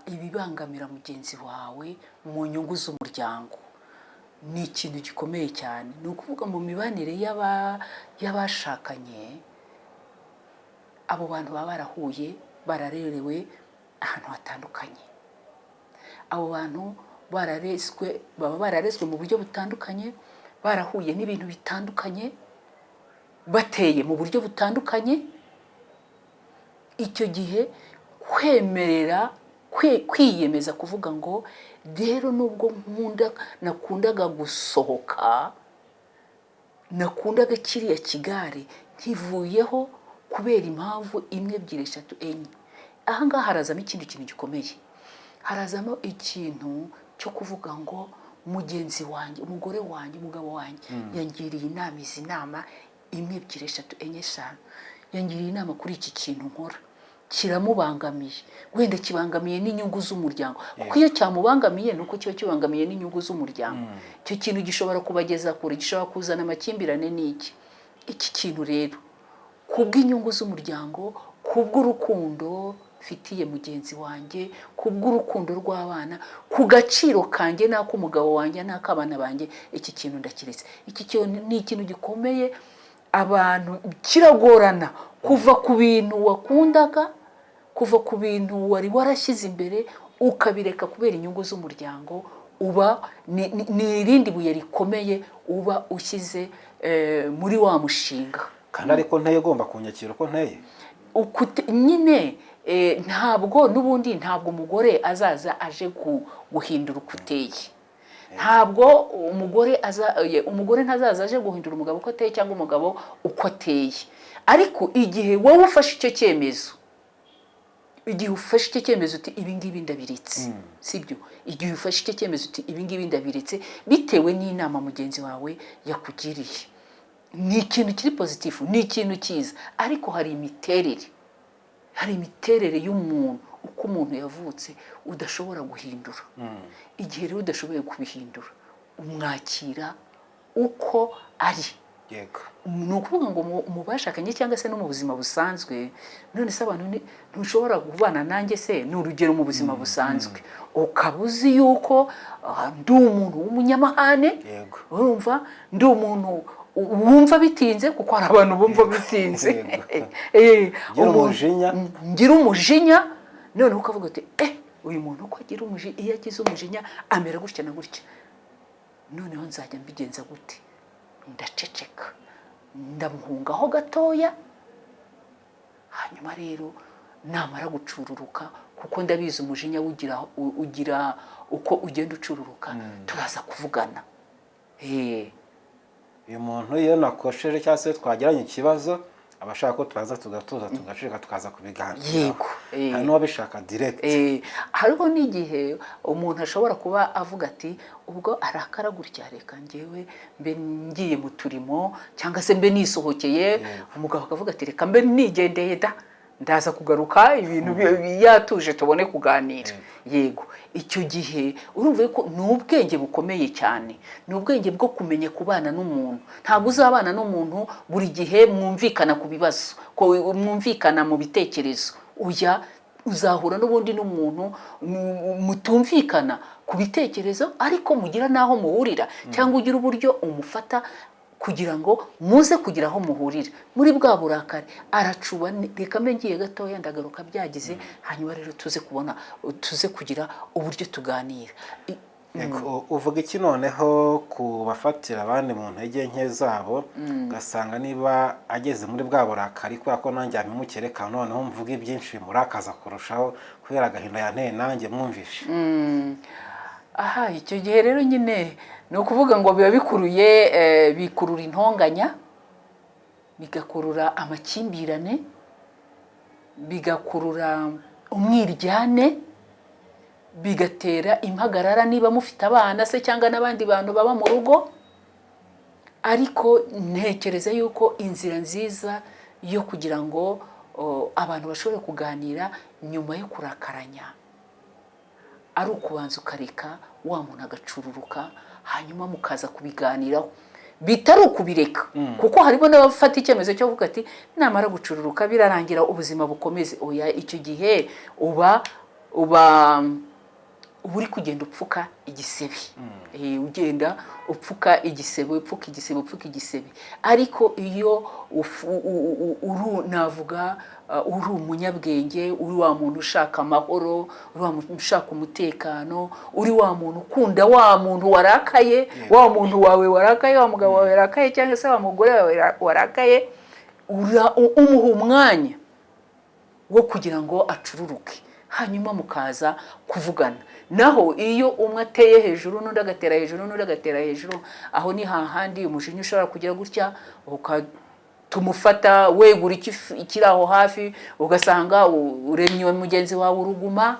Speaker 1: ibibangamira mugenzi wawe mu nyungu z'umuryango. Ni ikintu gikomeye cyane. Ni ukuvuga mu mibanire y'abashakanye, abo bantu baba barahuye, bararerewe ahantu hatandukanye. Abo bantu bararezwe, baba bararezwe mu buryo butandukanye, barahuye n'ibintu bitandukanye, bateye mu buryo butandukanye. Icyo gihe kwemerera kwiyemeza kuvuga ngo: "Rero nubwo nkunda, nakundaga gusohoka, nakundaga kiriya kigare, nkivuyeho kubera impamvu imwe, ebyiri, eshatu, enye." Aha ngaha harazamo ikindi kintu gikomeye, harazamo ikintu cyo kuvuga ngo: "Mugenzi wanjye, umugore wanjye, umugabo wanjye yangiriye inama, izi nama imwe, ebyiri, eshatu, enye, eshanu, yangiriye inama kuri iki kintu nkora kiramubangamiye, wenda kibangamiye n'inyungu z'umuryango." Kuko iyo cyamubangamiye ni uko kiba kibangamiye n'inyungu z'umuryango. Icyo kintu gishobora kubageza kure, gishobora kuzana amakimbirane n'iki. Iki kintu rero, kubw'inyungu z'umuryango, kubw'urukundo mfitiye mugenzi wanjye, kubw'urukundo rw'abana, ku gaciro kanjye n'ak'umugabo wanjye n'ak'abana banjye, iki kintu ndakiretse. Iki kintu ni ikintu gikomeye. Abantu kiragorana kuva ku bintu wakundaga, kuva ku bintu wari warashyize imbere, ukabireka kubera inyungu z'umuryango. Uba ni irindi buye rikomeye uba ushyize muri wa mushinga.
Speaker 2: Kandi ariko nteye ugomba kunyakira uko nteye.
Speaker 1: Nyine ntabwo n'ubundi, ntabwo umugore azaza aje guhindura uko uteye. Ntabwo umugore aza, umugore ntazaza aje guhindura umugabo uko ateye cyangwa umugabo uko ateye. Ariko igihe wowe ufashe icyo cyemezo, igihe ufashe icyo cyemezo uti: "Ibi ngibi ndabiretse," sibyo? Igihe ufashe icyo cyemezo uti: "Ibi ngibi ndabiretse," bitewe n'inama mugenzi wawe yakugiriye. Ni ikintu kiri positif, ni ikintu cyiza, ariko hari imiterere y'umuntu, uko umuntu yavutse, udashobora guhindura. Igihe rero udashoboye kubihindura, umwakira uko ari. Ni ukuvuga ngo mu bashakanye cyangwa se no mu buzima busanzwe, none se abantu ntushobora kubana nanjye se, ni urugero, mu buzima busanzwe ukaba uzi yuko ndi umuntu w'umunyamahane, urumva ndi umuntu wumva bitinze, kuko hari abantu bumva bitinze.
Speaker 2: Ngira umujinya.
Speaker 1: Ngira umujinya, noneho ukavuga uti: "Eh, uyu muntu uko agira umujinya, iyo agize umujinya amera gutya na gutya, noneho nzajya mbigenza gute? Ndaceceka, ndamuhungaho gatoya, hanyuma rero namara gucururuka, kuko ndabizi umujinya ugira uko ugenda ucururuka, turaza kuvugana."
Speaker 2: Uyu muntu iyo nakosheje cyangwa se twagiranye ikibazo, aba ashaka ko tubanza tugatuza, tugacika, tukaza kubiganiraho. Hari n'uwabishaka direct.
Speaker 1: Hariho n'igihe umuntu ashobora kuba avuga ati: "Ubwo arakara gutya, reka njyewe mbe ngiye mu turimo cyangwa se mbe nisohokeye." Umugabo akavuga ati: "Reka mbe nigendeye da, ndaza kugaruka ibintu yatuje, tubone kuganira." Yego, icyo gihe urumva ko ni ubwenge bukomeye cyane, ni ubwenge bwo kumenya kubana n'umuntu. Ntabwo uzabana n'umuntu buri gihe mwumvikana ku bibazo, ko mwumvikana mu bitekerezo. Uya uzahura n'ubundi n'umuntu mutumvikana ku bitekerezo, ariko mugira n'aho muhurira, cyangwa ugira uburyo umufata kugira ngo muze kugira aho muhurira. Muri bwa burakari aracuba: "Reka mbe ngiye gatoya, ndagaruka byagize, hanyuma rero tuze kubona, tuze kugira uburyo tuganira."
Speaker 2: Yego, uvuga iki noneho ku bafatira abandi mu ntege nke zabo, ugasanga niba ageze muri bwa burakari, kubera ko nanjye yamimukere, noneho mvuge byinshi bimurakaza kurushaho kubera agahinda yanteye nanjye mwumvishe?
Speaker 1: Aha, icyo gihe rero nyine ni ukuvuga ngo biba bikuruye, bikurura intonganya, bigakurura amakimbirane, bigakurura umwiryane, bigatera impagarara niba mufite abana se cyangwa n'abandi bantu baba mu rugo. Ariko ntekereza yuko inzira nziza yo kugira ngo abantu bashobore kuganira nyuma yo kurakaranya ari ukubanza ukareka wa muntu agacururuka, hanyuma mukaza kubiganiraho, bitari ukubireka, kuko harimo n'abafata icyemezo cyo kuvuga ati: "Namara gucururuka birarangira, ubuzima bukomeze." Oya, icyo gihe uba uri kugenda upfuka igisebe. Ugenda upfuka igisebe, upfuka igisebe, upfuka igisebe. Ariko iyo uri, navuga, uri umunyabwenge, uri wa muntu ushaka amahoro, uri wa muntu ushaka umutekano, uri wa muntu ukunda wa muntu warakaye, wa muntu wawe warakaye, wa mugabo wawe warakaye cyangwa se wa mugore wawe warakaye, umuha umwanya wo kugira ngo acururuke, hanyuma mukaza kuvugana. Naho iyo umwe ateye hejuru n'undi agatera hejuru n'undi agatera hejuru, aho ni hahandi umujinya ushobora kugira gutya ukatumufata, wegura ikiri aho hafi, ugasanga uremye mugenzi wawe uruguma.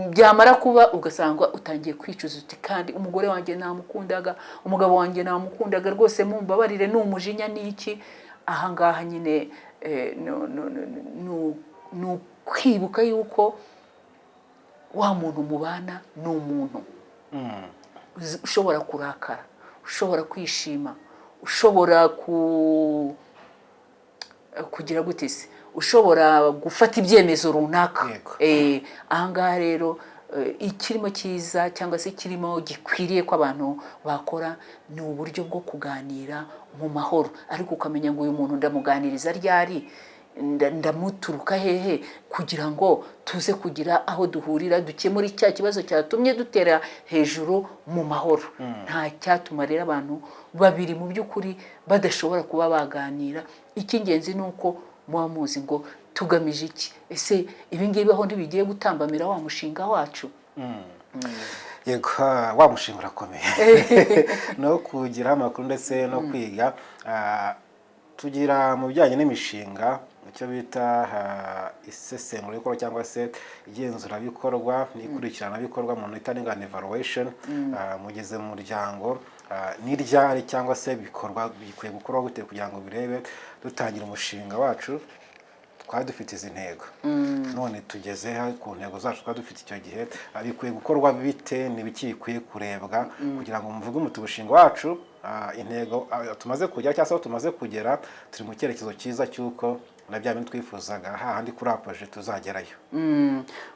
Speaker 1: Byamara kuba ugasanga utangiye kwicuza uti: "Kandi umugore wanjye namukundaga, umugabo wanjye namukundaga, rwose mumbabarire, ni umujinya." Ni iki ahangaha nyine? Ni ukwibuka yuko wa muntu mubana ni umuntu ushobora kurakara, ushobora kwishima, ushobora kugira gute se, ushobora gufata ibyemezo runaka. Ahangaha rero, ikirimo cyiza cyangwa se ikirimo gikwiriye ko abantu bakora ni uburyo bwo kuganira mu mahoro, ariko ukamenya ngo uyu muntu ndamuganiriza ryari, ndamuturuka hehe, kugira ngo tuze kugira aho duhurira, dukemure cya kibazo cyatumye dutera hejuru mu mahoro. Nta cyatuma rero abantu babiri mu by'ukuri badashobora kuba baganira. Icy'ingenzi ni uko muba muzi ngo tugamije iki? Ese ibi ngibi aho ntibigiye gutambamira wa mushinga wacu?
Speaker 2: Yego, wa mushinga urakomeye no kugira amakuru ndetse no kwiga. Tugira mu bijyanye n'imishinga icyo bita isesengurabikorwa cyangwa se igenzurabikorwa n'ikurikiranabikorwa mu bita n'ingano evaluation. Mugeze mu muryango. Ni ryari cyangwa se bikorwa, bikwiye gukorwa gute kugira ngo birebe dutangira umushinga wacu twari dufite izi ntego, none tugeze ku ntego zacu twari dufite icyo gihe? Bikwiye gukorwa bite? Ni ibiki bikwiye kurebwa kugira ngo muvuge muti umushinga wacu, intego tumaze kugera cyangwa se aho tumaze kugera, turi mu cyerekezo cyiza cy'uko na bya bintu twifuzaga hahandi kuri apogée tuzagerayo?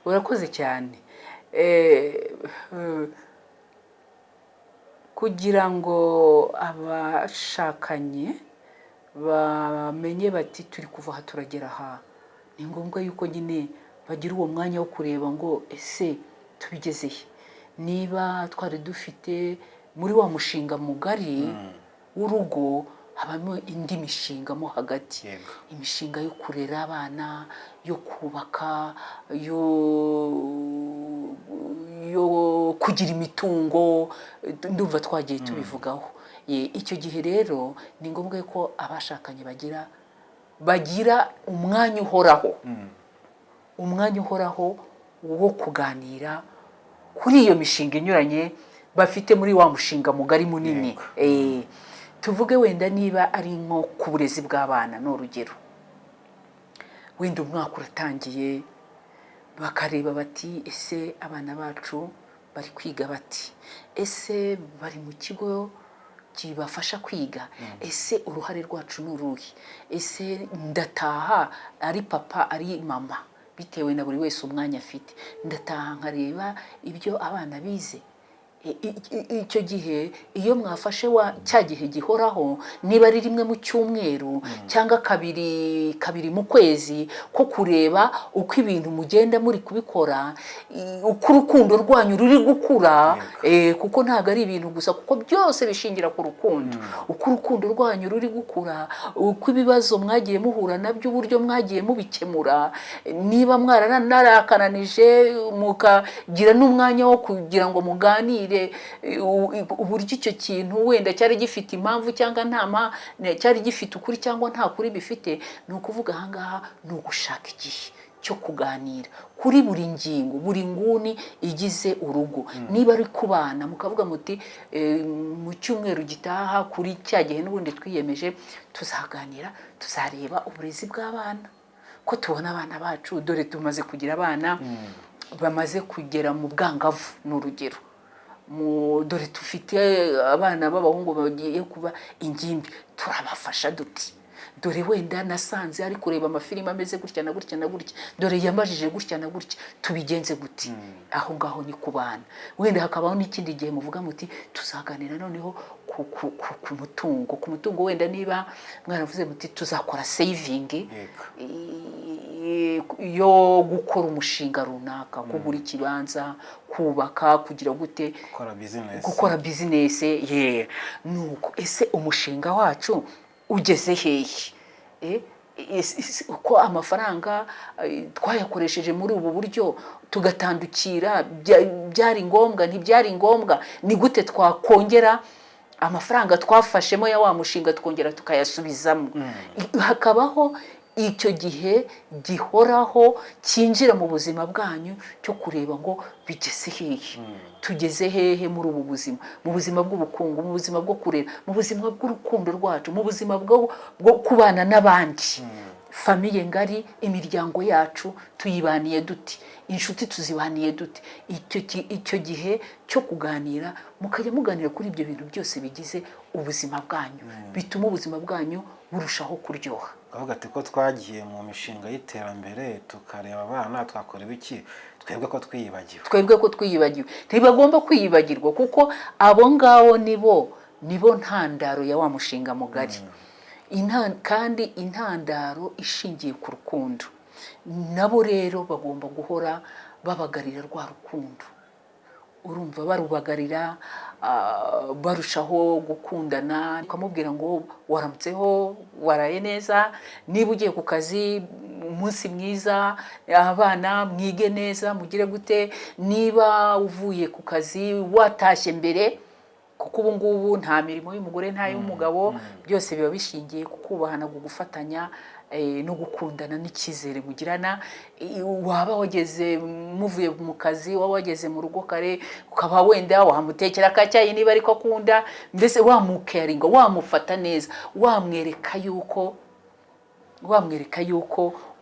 Speaker 1: Urakoze cyane. Kugira ngo abashakanye bamenye bati turi kuva aha turagera aha, ni ngombwa yuko nyine bagira uwo mwanya wo kureba ngo ese tubigeze he? Niba twari dufite muri wa mushinga mugari w'urugo, habamo indi mishinga mo hagati, imishinga yo kurera abana, yo kubaka, yo kugira imitungo, ndumva twagiye tubivugaho. Icyo gihe rero ni ngombwa ko abashakanye bagira umwanya uhoraho, umwanya uhoraho wo kuganira kuri iyo mishinga inyuranye bafite muri wa mushinga mugari munini. Tuvuge wenda niba ari nko ku burezi bw'abana, ni urugero, wenda umwaka uratangiye, bakareba bati ese abana bacu bari kwiga bati? Ese bari mu kigo kibafasha kwiga? Ese uruhare rwacu ni uruhe? Ese ndataha, ari papa ari mama, bitewe na buri wese umwanya afite, ndataha nkareba ibyo abana bize? Icyo gihe iyo mwafashe wa cya gihe gihoraho, niba ari rimwe mu cyumweru cyangwa kabiri mu kwezi, ko kureba uko ibintu mugenda muri kubikora, uko urukundo rwanyu ruri gukura, kuko ntabwo ari ibintu gusa, kuko byose bishingira ku rukundo, uko urukundo rwanyu ruri gukura, uko ibibazo mwagiye muhura nabyo, uburyo mwagiye mubikemura, niba mwaranarakananije mukagira n'umwanya wo kugira ngo muganire uburyo icyo kintu wenda cyari gifite impamvu cyangwa nta cyari gifite ukuri cyangwa nta kuri bifite. Ni ukuvuga ahangaha ni ugushaka igihe cyo kuganira kuri buri ngingo, buri nguni igize urugo. Niba ari ku bana, mukavuga muti mu cyumweru gitaha kuri cya gihe n'ubundi twiyemeje tuzaganira, tuzareba uburezi bw'abana, ko tubona abana bacu, dore tumaze kugira abana bamaze kugera mu bwangavu, ni urugero, dore dufite abana b'abahungu bagiye kuba ingimbi, turabafasha duti? Dore wenda nasanze ari kureba amafilimi ameze gutya na gutya na gutya, dore yambajije gutya na gutya, tubigenze gute? Aho ngaho ni ku bana. Wenda hakabaho n'ikindi gihe muvuga muti tuzaganira noneho ku mutungo, wenda niba mwaravuze muti tuzakora saving yo gukora umushinga runaka, kugura ikibanza, kubaka, kugira gute,
Speaker 2: gukora bizinesi.
Speaker 1: Gukora bizinesi ye. Nuko ese umushinga wacu ugeze hehe? Uko amafaranga twayakoresheje muri ubu buryo tugatandukira, byari ngombwa, ntibyari ngombwa? Ni gute twakongera amafaranga twafashemo ya wa mushinga tukongera tukayasubizamo? Hakabaho icyo gihe gihoraho cyinjira mu buzima bwanyu cyo kureba ngo bigeze hehe, tugeze hehe muri ubu buzima, mu buzima bw'ubukungu, mu buzima bwo kurera, mu buzima bw'urukundo rwacu, mu buzima bwo kubana n'abandi, famille ngari, imiryango yacu tuyibaniye dute, inshuti tuzibaniye dute? Icyo gihe cyo kuganira, mukajya muganira kuri ibyo bintu byose bigize ubuzima bwanyu, bituma ubuzima bwanyu burushaho kuryoha.
Speaker 2: Bavuga ati ko twagiye mu mishinga y'iterambere, tukareba abana, twakora ibiki twebwe ko twiyibagiwe?
Speaker 1: Twebwe ko twiyibagiwe? Ntibagomba kwiyibagirwa, kuko abo ngabo nibo ntandaro ya wa mushinga mugari. Kandi intandaro ishingiye ku rukundo. Nabo rero bagomba guhora babagarira rwa rukundo, urumva barubagarira, barushaho gukundana, ukamubwira ngo waramutseho, waraye neza, niba ugiye ku kazi, umunsi mwiza, abana mwige neza, mugire gute. Niba uvuye ku kazi watashye mbere, kuko ubu ngubu nta mirimo y'umugore, nta y'umugabo, byose biba bishingiye ku kubahana, ku gufatanya. no gukundana n'icyizere mugirana. Waba wageze muvuye mu kazi, waba wageze mu rugo kare, ukaba wenda wamutekera akacyayi niba ariko akunda, mbese wamucaringa, wamufata neza, wamwereka yuko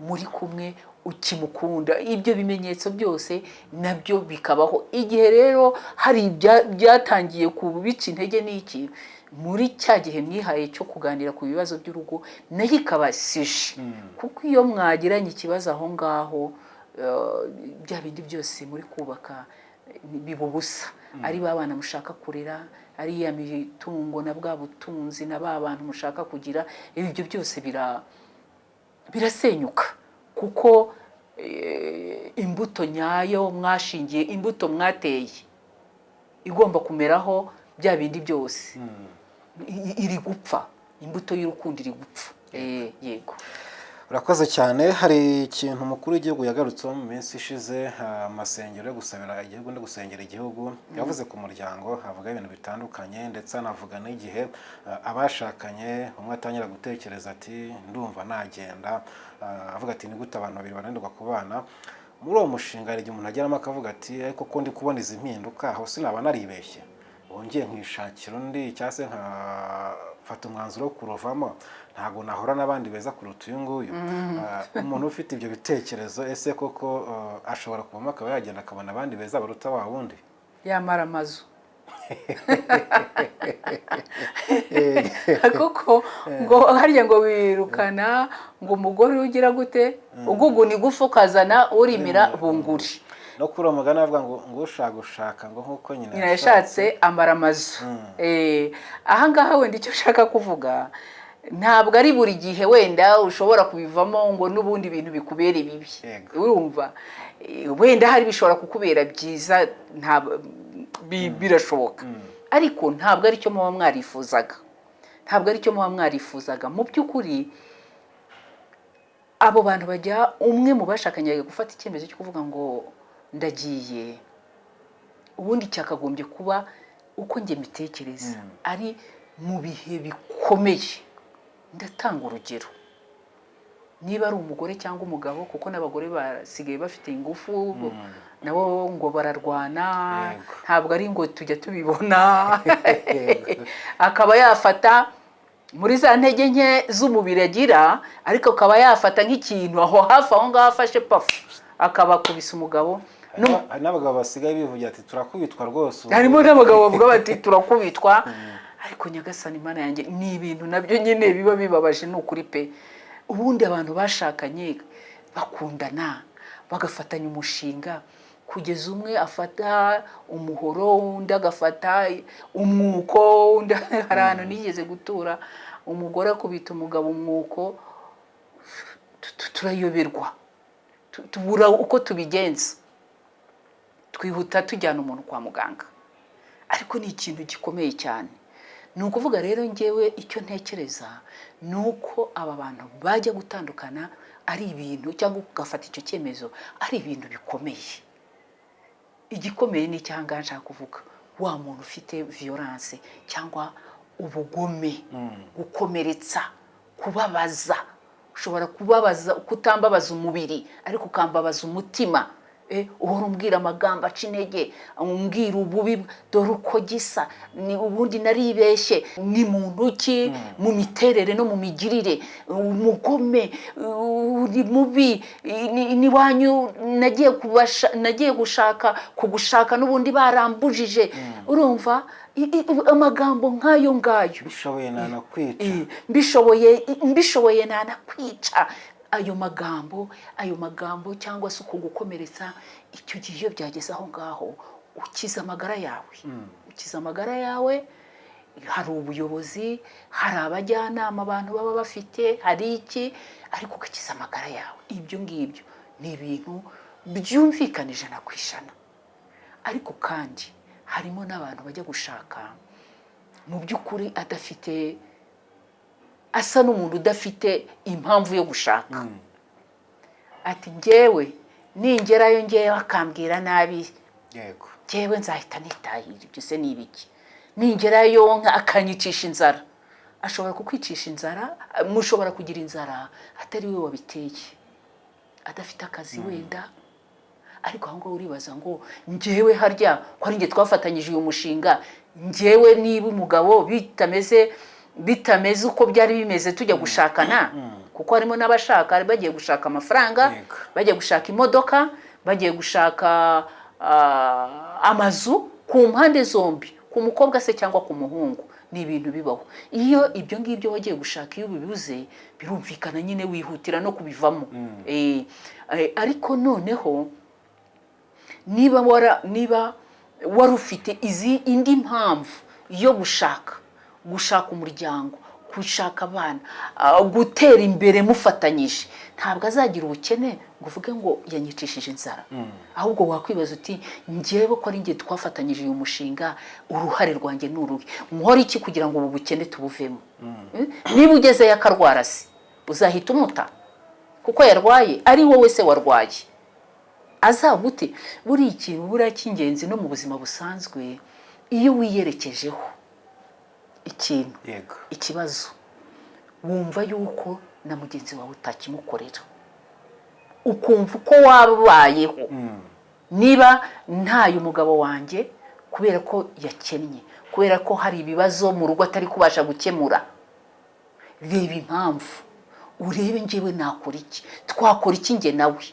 Speaker 1: muri kumwe, ukimukunda. Ibyo bimenyetso byose nabyo bikabaho. Igihe rero hari byatangiye kubica intege n'iki, muri cya gihe mwihaye cyo kuganira ku bibazo by'urugo, nayo ikaba sujet, kuko iyo mwagiranye ikibazo aho ngaho, bya bindi byose muri kubaka biba ubusa. Ari ba bana mushaka kurera, ari ya mitungo na bwa butunzi na ba bantu mushaka kugira, ibyo byose birasenyuka, kuko imbuto nyayo mwashingiye, imbuto mwateye igomba kumeraho bya bindi byose, iri gupfa. Imbuto y'urukundo iri gupfa. Yego.
Speaker 2: Urakoze cyane. Hari ikintu umukuru w'igihugu yagarutseho mu minsi ishize, amasengero yo gusabira igihugu no gusengera igihugu. Yavuze ku muryango, avuga ibintu bitandukanye, ndetse anavuga n'igihe abashakanye umwe atangira gutekereza ati: "Ndumva nagenda." Avuga ati: "Ni gute abantu babiri bananirwa kubana?" Muri uwo mushinga hari igihe umuntu ageramo akavuga ati: "Ariko ko ndi kubona izi mpinduka, aho sinaba naribeshye, wongeye nkishakira undi, cyangwa se nkafata umwanzuro wo kuruvamo? Ntabwo nahora n'abandi beza kuruta uyu nguyu." Umuntu ufite ibyo bitekerezo, ese koko ashobora kuvamo akaba yagenda akabona abandi beza baruta wa wundi?
Speaker 1: Yamara amazu, kuko ngo harya ngo wirukana ngo umugore ugira gute, uguguna igufa ukazana urimira bunguri.
Speaker 2: No kuri uwo mugani avuga ngo ushaka gushaka ngo nk'uko nyina
Speaker 1: nyina yashatse amara amazu. Ahangaha wenda icyo ushaka kuvuga, ntabwo ari buri gihe wenda ushobora kubivamo ngo n'ubundi ibintu bikubere bibi. Urumva, wenda hari bishobora kukubera byiza, birashoboka, ariko ntabwo aricyo muba mwarifuzaga, ntabwo aricyo muba mwarifuzaga. Mu by'ukuri abo bantu bajya, umwe mu bashakanye ajya gufata icyemezo cyo kuvuga ngo ndagiye, ubundi cyakagombye kuba, uko njye mbitekereza, ari mu bihe bikomeye. Ndatanga urugero: niba ari umugore cyangwa umugabo, kuko n'abagore basigaye bafite ingufu nabo ngo bararwana. Ntabwo ari ngo tujya tubibona, akaba yafata muri za ntege nke z'umubiri agira, ariko akaba yafata nk'ikintu aho hafi aho ngaho afashe, pafu, akaba akubise umugabo.
Speaker 2: Hari n'abagabo basigaye bivugira ati: "Turakubitwa rwose ubu."
Speaker 1: Harimo n'abagabo bavuga bati: "Turakubitwa." Ariko nyagasani Imana yanjye, ni ibintu nabyo nyine biba bibabaje, ni ukuri pe. Ubundi abantu bashakanye bakundana, bagafatanya umushinga, kugeza umwe afata umuhoro, undi agafata umwuko, undi, hari ahantu nigeze gutura, umugore akubita umugabo umwuko, turayoberwa, tubura uko tubigenza, twihuta tujyana umuntu kwa muganga. Ariko ni ikintu gikomeye cyane. Ni ukuvuga rero, ngewe icyo ntekereza ni uko aba bantu bajya gutandukana ari ibintu, cyangwa ugafata icyo cyemezo ari ibintu bikomeye. Igikomeye ni icyangaha nshaka kuvuga: wa muntu ufite violence cyangwa ubugome, gukomeretsa, kubabaza. Ushobora kubabaza, kutambabaza umubiri ariko ukambabaza umutima. Uhora umbwira amagambo aca intege, umbwira ububi, dore uko gisa ni, ubundi naribeshye, ni muntu ki mu miterere no mu migirire, umugome, uri mubi, n'iwanyu nagiye kubasha, nagiye gushaka kugushaka n'ubundi barambujije. Urumva, amagambo nk'ayo ngayo.
Speaker 2: Bishoboye nanakwica.
Speaker 1: Mbishoboye nanakwica. Ayo magambo cyangwa se uko gukomeretsa, icyo gihe iyo byageze aho ngaho, ukiza amagara yawe, ukiza amagara yawe. Hari ubuyobozi, hari abajyanama abantu baba bafite, hari iki, ariko ugakiza amagara yawe. Ibyo ngibyo ni ibintu byumvikana 100%. Ariko kandi harimo n'abantu bajya gushaka mu by'ukuri adafite, asa n'umuntu udafite impamvu yo gushaka, ati: "Njyewe ningerayo, ngewe akambwira nabi, njyewe nzahita nitahira. Ibyo se ni ibiki? Ningerayo akanyicisha inzara." Ashobora kukwicisha inzara, mushobora kugira inzara atari we wabiteye, adafite akazi wenda. Ariko aho ngaho uribaza ngo: "Njyewe harya ko ari njye twafatanyije uyu mushinga, njyewe niba umugabo bitameze uko byari bimeze tujya gushakana?" Kuko harimo n'abashaka bagiye gushaka amafaranga, bagiye gushaka imodoka, bagiye gushaka amazu, ku mpande zombi, ku mukobwa se cyangwa ku muhungu, ni ibintu bibaho. Iyo ibyo ngibyo wagiye gushaka iyo ubibuze, birumvikana nyine wihutira no kubivamo. Ariko noneho niba wari ufite izi indi mpamvu yo gushaka umuryango, gushaka abana, gutera imbere mufatanyije, ntabwo azagira ubukene ngo uvuge ngo yanyicishije inzara. Ahubwo wakwibaza uti: "Njyewe ko ari njye twafatanyije uyu mushinga, uruhare rwanjye ni uruhe? Nkora iki kugira ngo ubu bukene tubuvemo?" Niba ugezeyo akarwara se, uzahita umuta kuko yarwaye? Ari wowe se warwaye, azagute? Buriya ikintu buriya cy'ingenzi no mu buzima busanzwe, iyo wiyerekejeho ikintu, ikibazo, wumva yuko na mugenzi wawe utakimukorera, ukumva uko wabayeho. Niba ntaye umugabo wanjye kubera ko yakennye, kubera ko hari ibibazo mu rugo atari kubasha gukemura, reba impamvu, urebe njyewe nakora iki, twakora iki njye nawe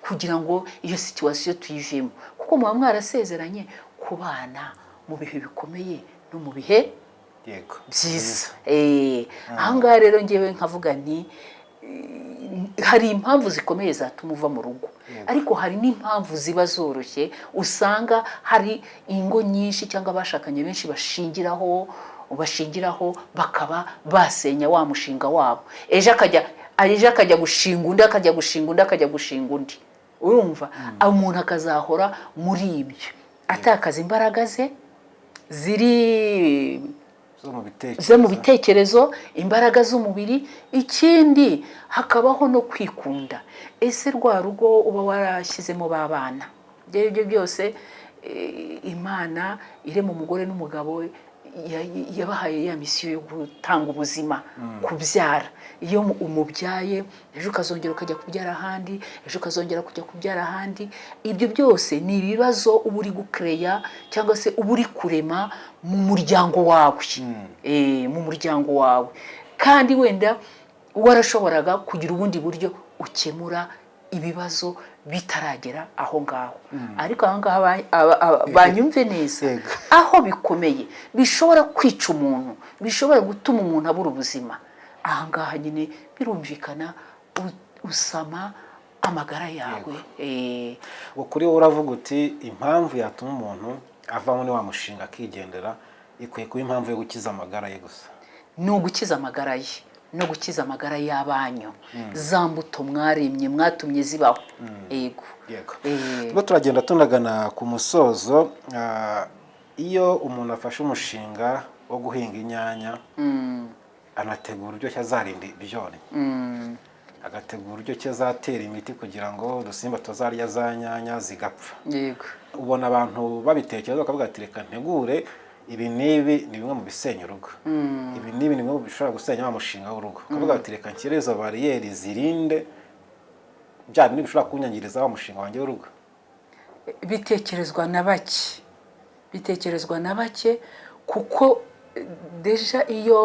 Speaker 1: kugira ngo iyo situation tuyivemo, kuko muba mwarasezeranye kubana mu bihe bikomeye no mu bihe byiza. Aha ngaha rero ngewe nkavuga nti hari impamvu zikomeye zatuma uva mu rugo, ariko hari n'impamvu ziba zoroshye, usanga hari ingo nyinshi cyangwa abashakanye benshi bashingiraho bakaba basenya wa mushinga wabo. Ejo akajya gushinga undi, akajya gushinga undi, akajya gushinga undi. Urumva umuntu akazahora muri ibyo, atakaza imbaraga ze ziri
Speaker 2: zo mu bitekerezo,
Speaker 1: zo mu bitekerezo, imbaraga z'umubiri. Ikindi hakabaho no kwikunda. Ese rwa rugo uba warashyizemo ba bana, ibyo ari byo byose, Imana irema umugore n'umugabo yabahaye ya mission yo gutanga ubuzima, kubyara. Iyo umubyaye, ejo ukazongera ukajya kubyara ahandi, ejo ukazongera kujya kubyara ahandi, ibyo byose ni ibibazo uba uri gukereya cyangwa se uba uri kurema mu muryango wawe. Mu muryango wawe, kandi wenda warashoboraga kugira ubundi buryo ukemura ibibazo bitaragera aho ngaho. Ariko aho ngaho banyumve neza, aho bikomeye bishobora kwica umuntu, bishobora gutuma umuntu abura ubuzima, aha ngaha nyine birumvikana usama amagara yawe.
Speaker 2: Ngo kuri wowe uravuga uti impamvu yatuma umuntu ava muri wa mushinga akigendera ikwiye kuba impamvu yo gukiza amagara ye gusa.
Speaker 1: Ni ugukiza amagara ye no gukiza amagara y'abanyu, za mbuto mwaremye, mwatumye zibaho. Yego.
Speaker 2: Turimo turagenda tunagana ku musozo. Iyo umuntu afashe umushinga wo guhinga inyanya, anategura uburyo ki azarinda ibyonnyi, agategura uburyo ki azatera imiti kugira ngo udusimba tuzarya za nyanya zigapfa. Ubona abantu babitekereza bakavuga ati: "Reka ntegure ibi n'ibi, ni bimwe mu bisenya urugo, ibi n'ibi ni bimwe mu bishobora gusenya wa mushinga w'urugo." Ukavuga ati: "Reka nshyire izo bariyeri zirinde bya bindi bishobora kunyangiriza wa mushinga wanjye w'urugo."
Speaker 1: Bitekerezwa na bake, bitekerezwa na bake, kuko déjà iyo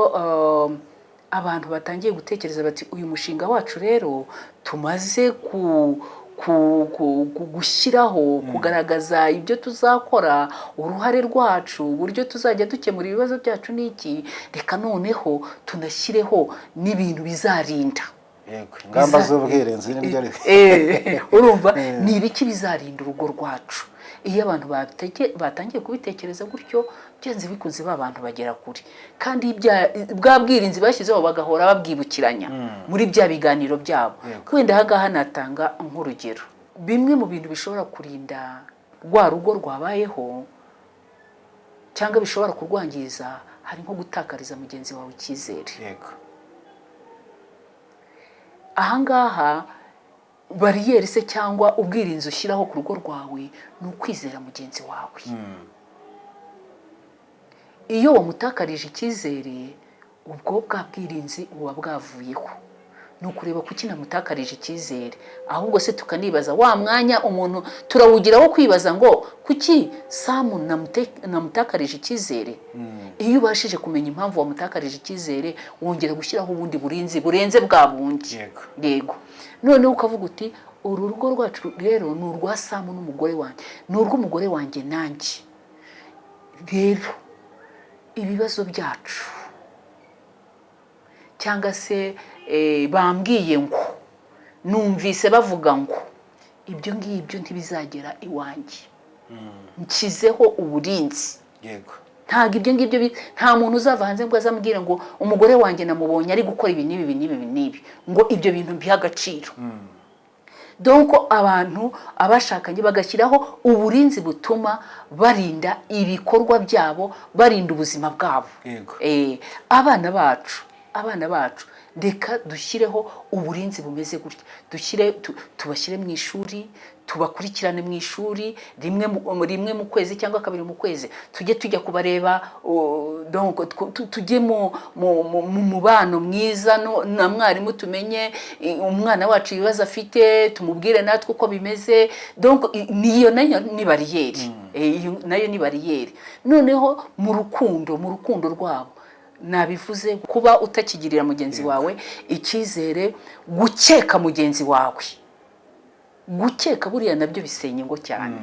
Speaker 1: abantu batangiye gutekereza bati: "Uyu mushinga wacu rero tumaze gushyiraho, kugaragaza ibyo tuzakora, uruhare rwacu, uburyo tuzajya dukemura ibibazo byacu n'iki, reka noneho tunashyireho n'ibintu bizarinda."
Speaker 2: Yego, ingamba z'ubwirinzi nibyo ari.
Speaker 1: Urumva ni ibiki bizarinda urugo rwacu? Iyo abantu batangiye kubitekereza gutyo, byanze bikunze ba bantu bagera kure, kandi bwa bwirinzi bashyizeho bagahora babwibukiranya muri bya biganiro byabo. Wenda aha ngaha natanga nk'urugero: bimwe mu bintu bishobora kurinda rwa rugo rwabayeho cyangwa bishobora kurwangiza, hari nko gutakariza mugenzi wawe icyizere. Ahangaha bariyeri se cyangwa ubwirinzi ushyiraho ku rugo rwawe ni ukwizera mugenzi wawe. Iyo wamutakarije icyizere, Ubwo bwa bwirinzi buba bwavuyeho. Ni ukureba kuki namutakarije icyizere. Ahubwo se tukanibaza, wa mwanya umuntu turawugira wo kwibaza ngo kuki Samu namutakarije icyizere? Iyo ubashije kumenya impamvu wamutakarije icyizere, wongera gushyiraho ubundi burinzi burenze bwa bundi. Yego, noneho ukavuga uti: "Uru rugo rwacu rero ni urwa Samu n'umugore wanjye, ni urw'umugore wanjye nanjye. Rero ibibazo byacu, cyangwa se bambwiye ngo, numvise bavuga ngo, ibyo ngibyo ntibizagera iwanjye. Nshyizeho uburinzi." Ntabwo ibyo ngibyo nta muntu uzava hanze ngo azambwire ngo umugore wanjye namubonye ari gukora ibi n'ibi, ibi n'ibi, ibi n'ibi, ngo ibyo bintu mbihe agaciro. Donc abantu, abashakanye bagashyiraho uburinzi butuma barinda ibikorwa byabo, barinda ubuzima bwabo. Abana bacu, reka dushyireho uburinzi bumeze gutya: dushyire tubashyire mu ishuri, tubakurikirane mu ishuri rimwe mu kwezi cyangwa kabiri mu kwezi, tujye tujya kubareba. Donc tujye mu mubano mwiza na mwarimu, tumenye umwana wacu ibibazo afite, tumubwire natwe uko bimeze. Donc niyo nayo ni bariyeri. Iyo nayo ni bariyeri. Noneho mu rukundo rwabo, nabivuze, kuba utakigirira mugenzi wawe icyizere, gukeka mugenzi wawe, gukeka buriya nabyo bisenya ingo cyane.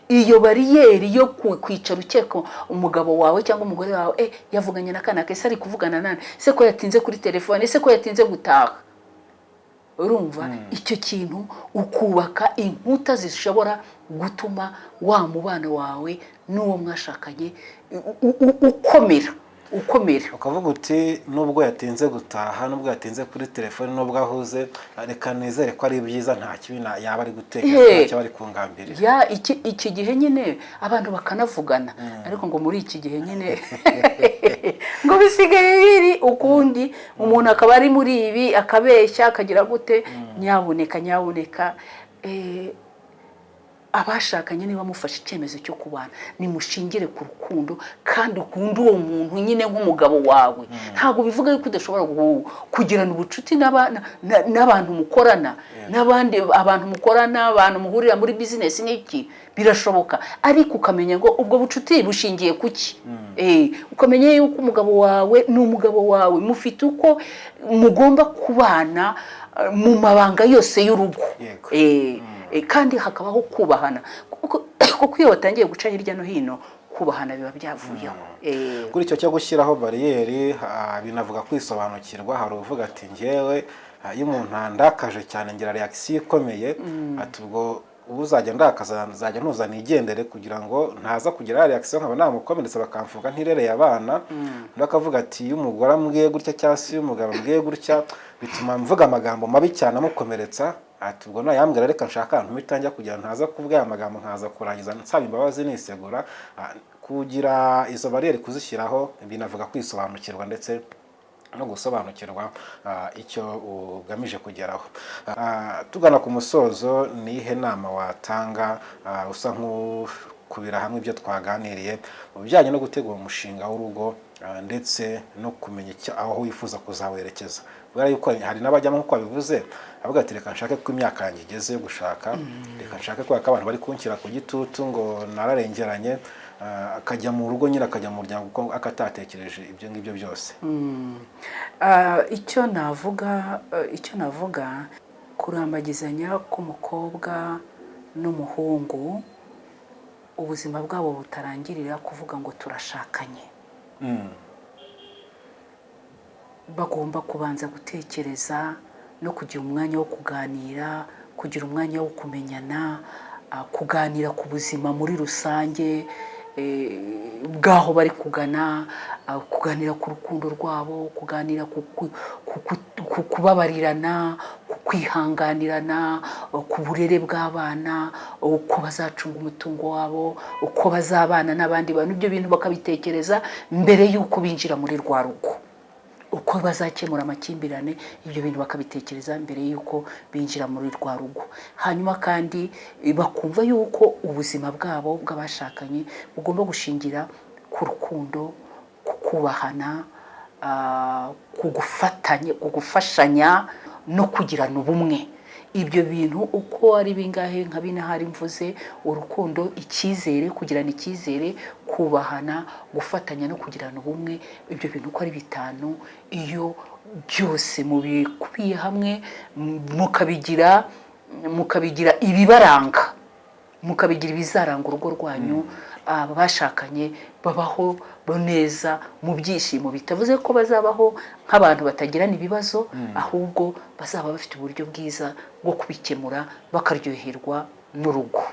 Speaker 1: Iyo bariyeri yo kwicara ukeka umugabo wawe cyangwa umugore wawe: yavuganye na kanaka, ese ari kuvugana nande? Ese ko yatinze kuri telefone? Ese ko yatinze gutaha?" Urumva icyo kintu, ukubaka inkuta zishobora gutuma wa mubano wawe n'uwo mwashakanye ukomera, ukomera.
Speaker 2: Ukavuga uti: "Nubwo yatinze gutaha, nubwo yatinze kuri telefone, nubwo ahuze, reka nizere ko ari byiza, nta kibi yaba ari gutekereza, nta cyo ari kungambirira."
Speaker 1: Ya, iki gihe nyine abantu bakanavugana, ariko ngo muri iki gihe nyine ngo bisigaye biri ukundi, umuntu akaba ari muri ibi, akabeshya, akagira gute. Nyabuneka, nyabuneka, abashakanye, niba mufashe icyemezo cyo kubana, nimushingire ku rukundo, kandi ukunde uwo muntu nyine nk'umugabo wawe. Ntabwo bivuga yuko udashobora kugirana ubucuti n'abantu mukorana, n'abandi abantu mukorana, abantu muhurira muri bizinesi n'iki, birashoboka. Ariko ukamenya ngo ubwo bucuti bushingiye ku ki? Ukamenya yuko umugabo wawe ni umugabo wawe, mufite uko mugomba kubana mu mabanga yose y'urugo. Kandi hakabaho kubahana, kuko iyo watangiye guca hirya no hino, kubahana biba byavuyeho.
Speaker 2: Kuri icyo cyo gushyiraho bariyeri, binavuga kwisobanukirwa. Hari uvuga ati: "Ngewe iyo umuntu andakaje cyane ngira reaction ikomeye," ati: "Ubwo ubu uzajya ndakaza nzajya ntuza nigendere kugira ngo ntaza kugira reaction nkaba namukomeretsa, bakamfunga ntirereye abana." Undi akavuga ati: "Iyo umugore ambwiye gutya cyangwa se iyo umugabo ambwiye gutya, bituma mvuga amagambo mabi cyane amukomeretsa," ati: "Ubwo nayambwira, reka nshaka ahantu mpita njya kugira ngo ntaza kuvuga aya magambo, nkaza kurangiza nsaba imbabazi nisegura." Kugira izo bariyeri, kuzishyiraho, binavuga kwisobanukirwa ndetse no gusobanukirwa icyo ugamije kugeraho. Tugana ku musozo, ni iyihe nama watanga, usa nk'ukubira hamwe ibyo twaganiriye mu bijyanye no gutegura umushinga w'urugo, ndetse no kumenya aho wifuza kuzawerekeza? Kubera yuko hari n'abajyamo, nk'uko wabivuze, avuga ati: "Reka nshake ko imyaka yanjye igeze yo gushaka, reka nshake kubera ko abantu bari kunshyira ku gitutu ngo nararengeranye," akajya mu rugo nyine, akajya mu muryango kuko akatatekereje ibyo ngibyo byose.
Speaker 1: Icyo navuga, kurambagizanya k'umukobwa n'umuhungu, ubuzima bwabo butarangirira kuvuga ngo turashakanye. Bagomba kubanza gutekereza no kugira umwanya wo kuganira, kugira umwanya wo kumenyana, kuganira ku buzima muri rusange bw'aho bari kugana, kuganira ku rukundo rwabo, kuganira ku kubabarirana, ku kwihanganirana, ku burere bw'abana, uko bazacunga umutungo wabo, uko bazabana n'abandi bantu. Ibyo bintu bakabitekereza mbere y'uko binjira muri rwa rugo, uko bazakemura amakimbirane, ibyo bintu bakabitekereza mbere y'uko binjira muri rwa rugo. Hanyuma kandi bakumva y'uko ubuzima bwabo bw'abashakanye bugomba gushingira ku rukundo, ku kubahana. ku gufatanya, ku gufashanya no kugirana ubumwe. Ibyo bintu uko ari bingahe, nka bine ahari mvuze: urukundo, icyizere, kugirana icyizere, kubahana, gufatanya no kugirana ubumwe. Ibyo bintu uko ari bitanu, iyo byose mubikubiye hamwe, mukabigira ibibaranga, mukabigira ibizaranga urugo rwanyu, aba bashakanye babaho neza mu byishimo. Bitavuze ko bazabaho nk'abantu batagirana ibibazo, ahubwo bazaba bafite uburyo bwiza bwo kubikemura, bakaryoherwa n'urugo.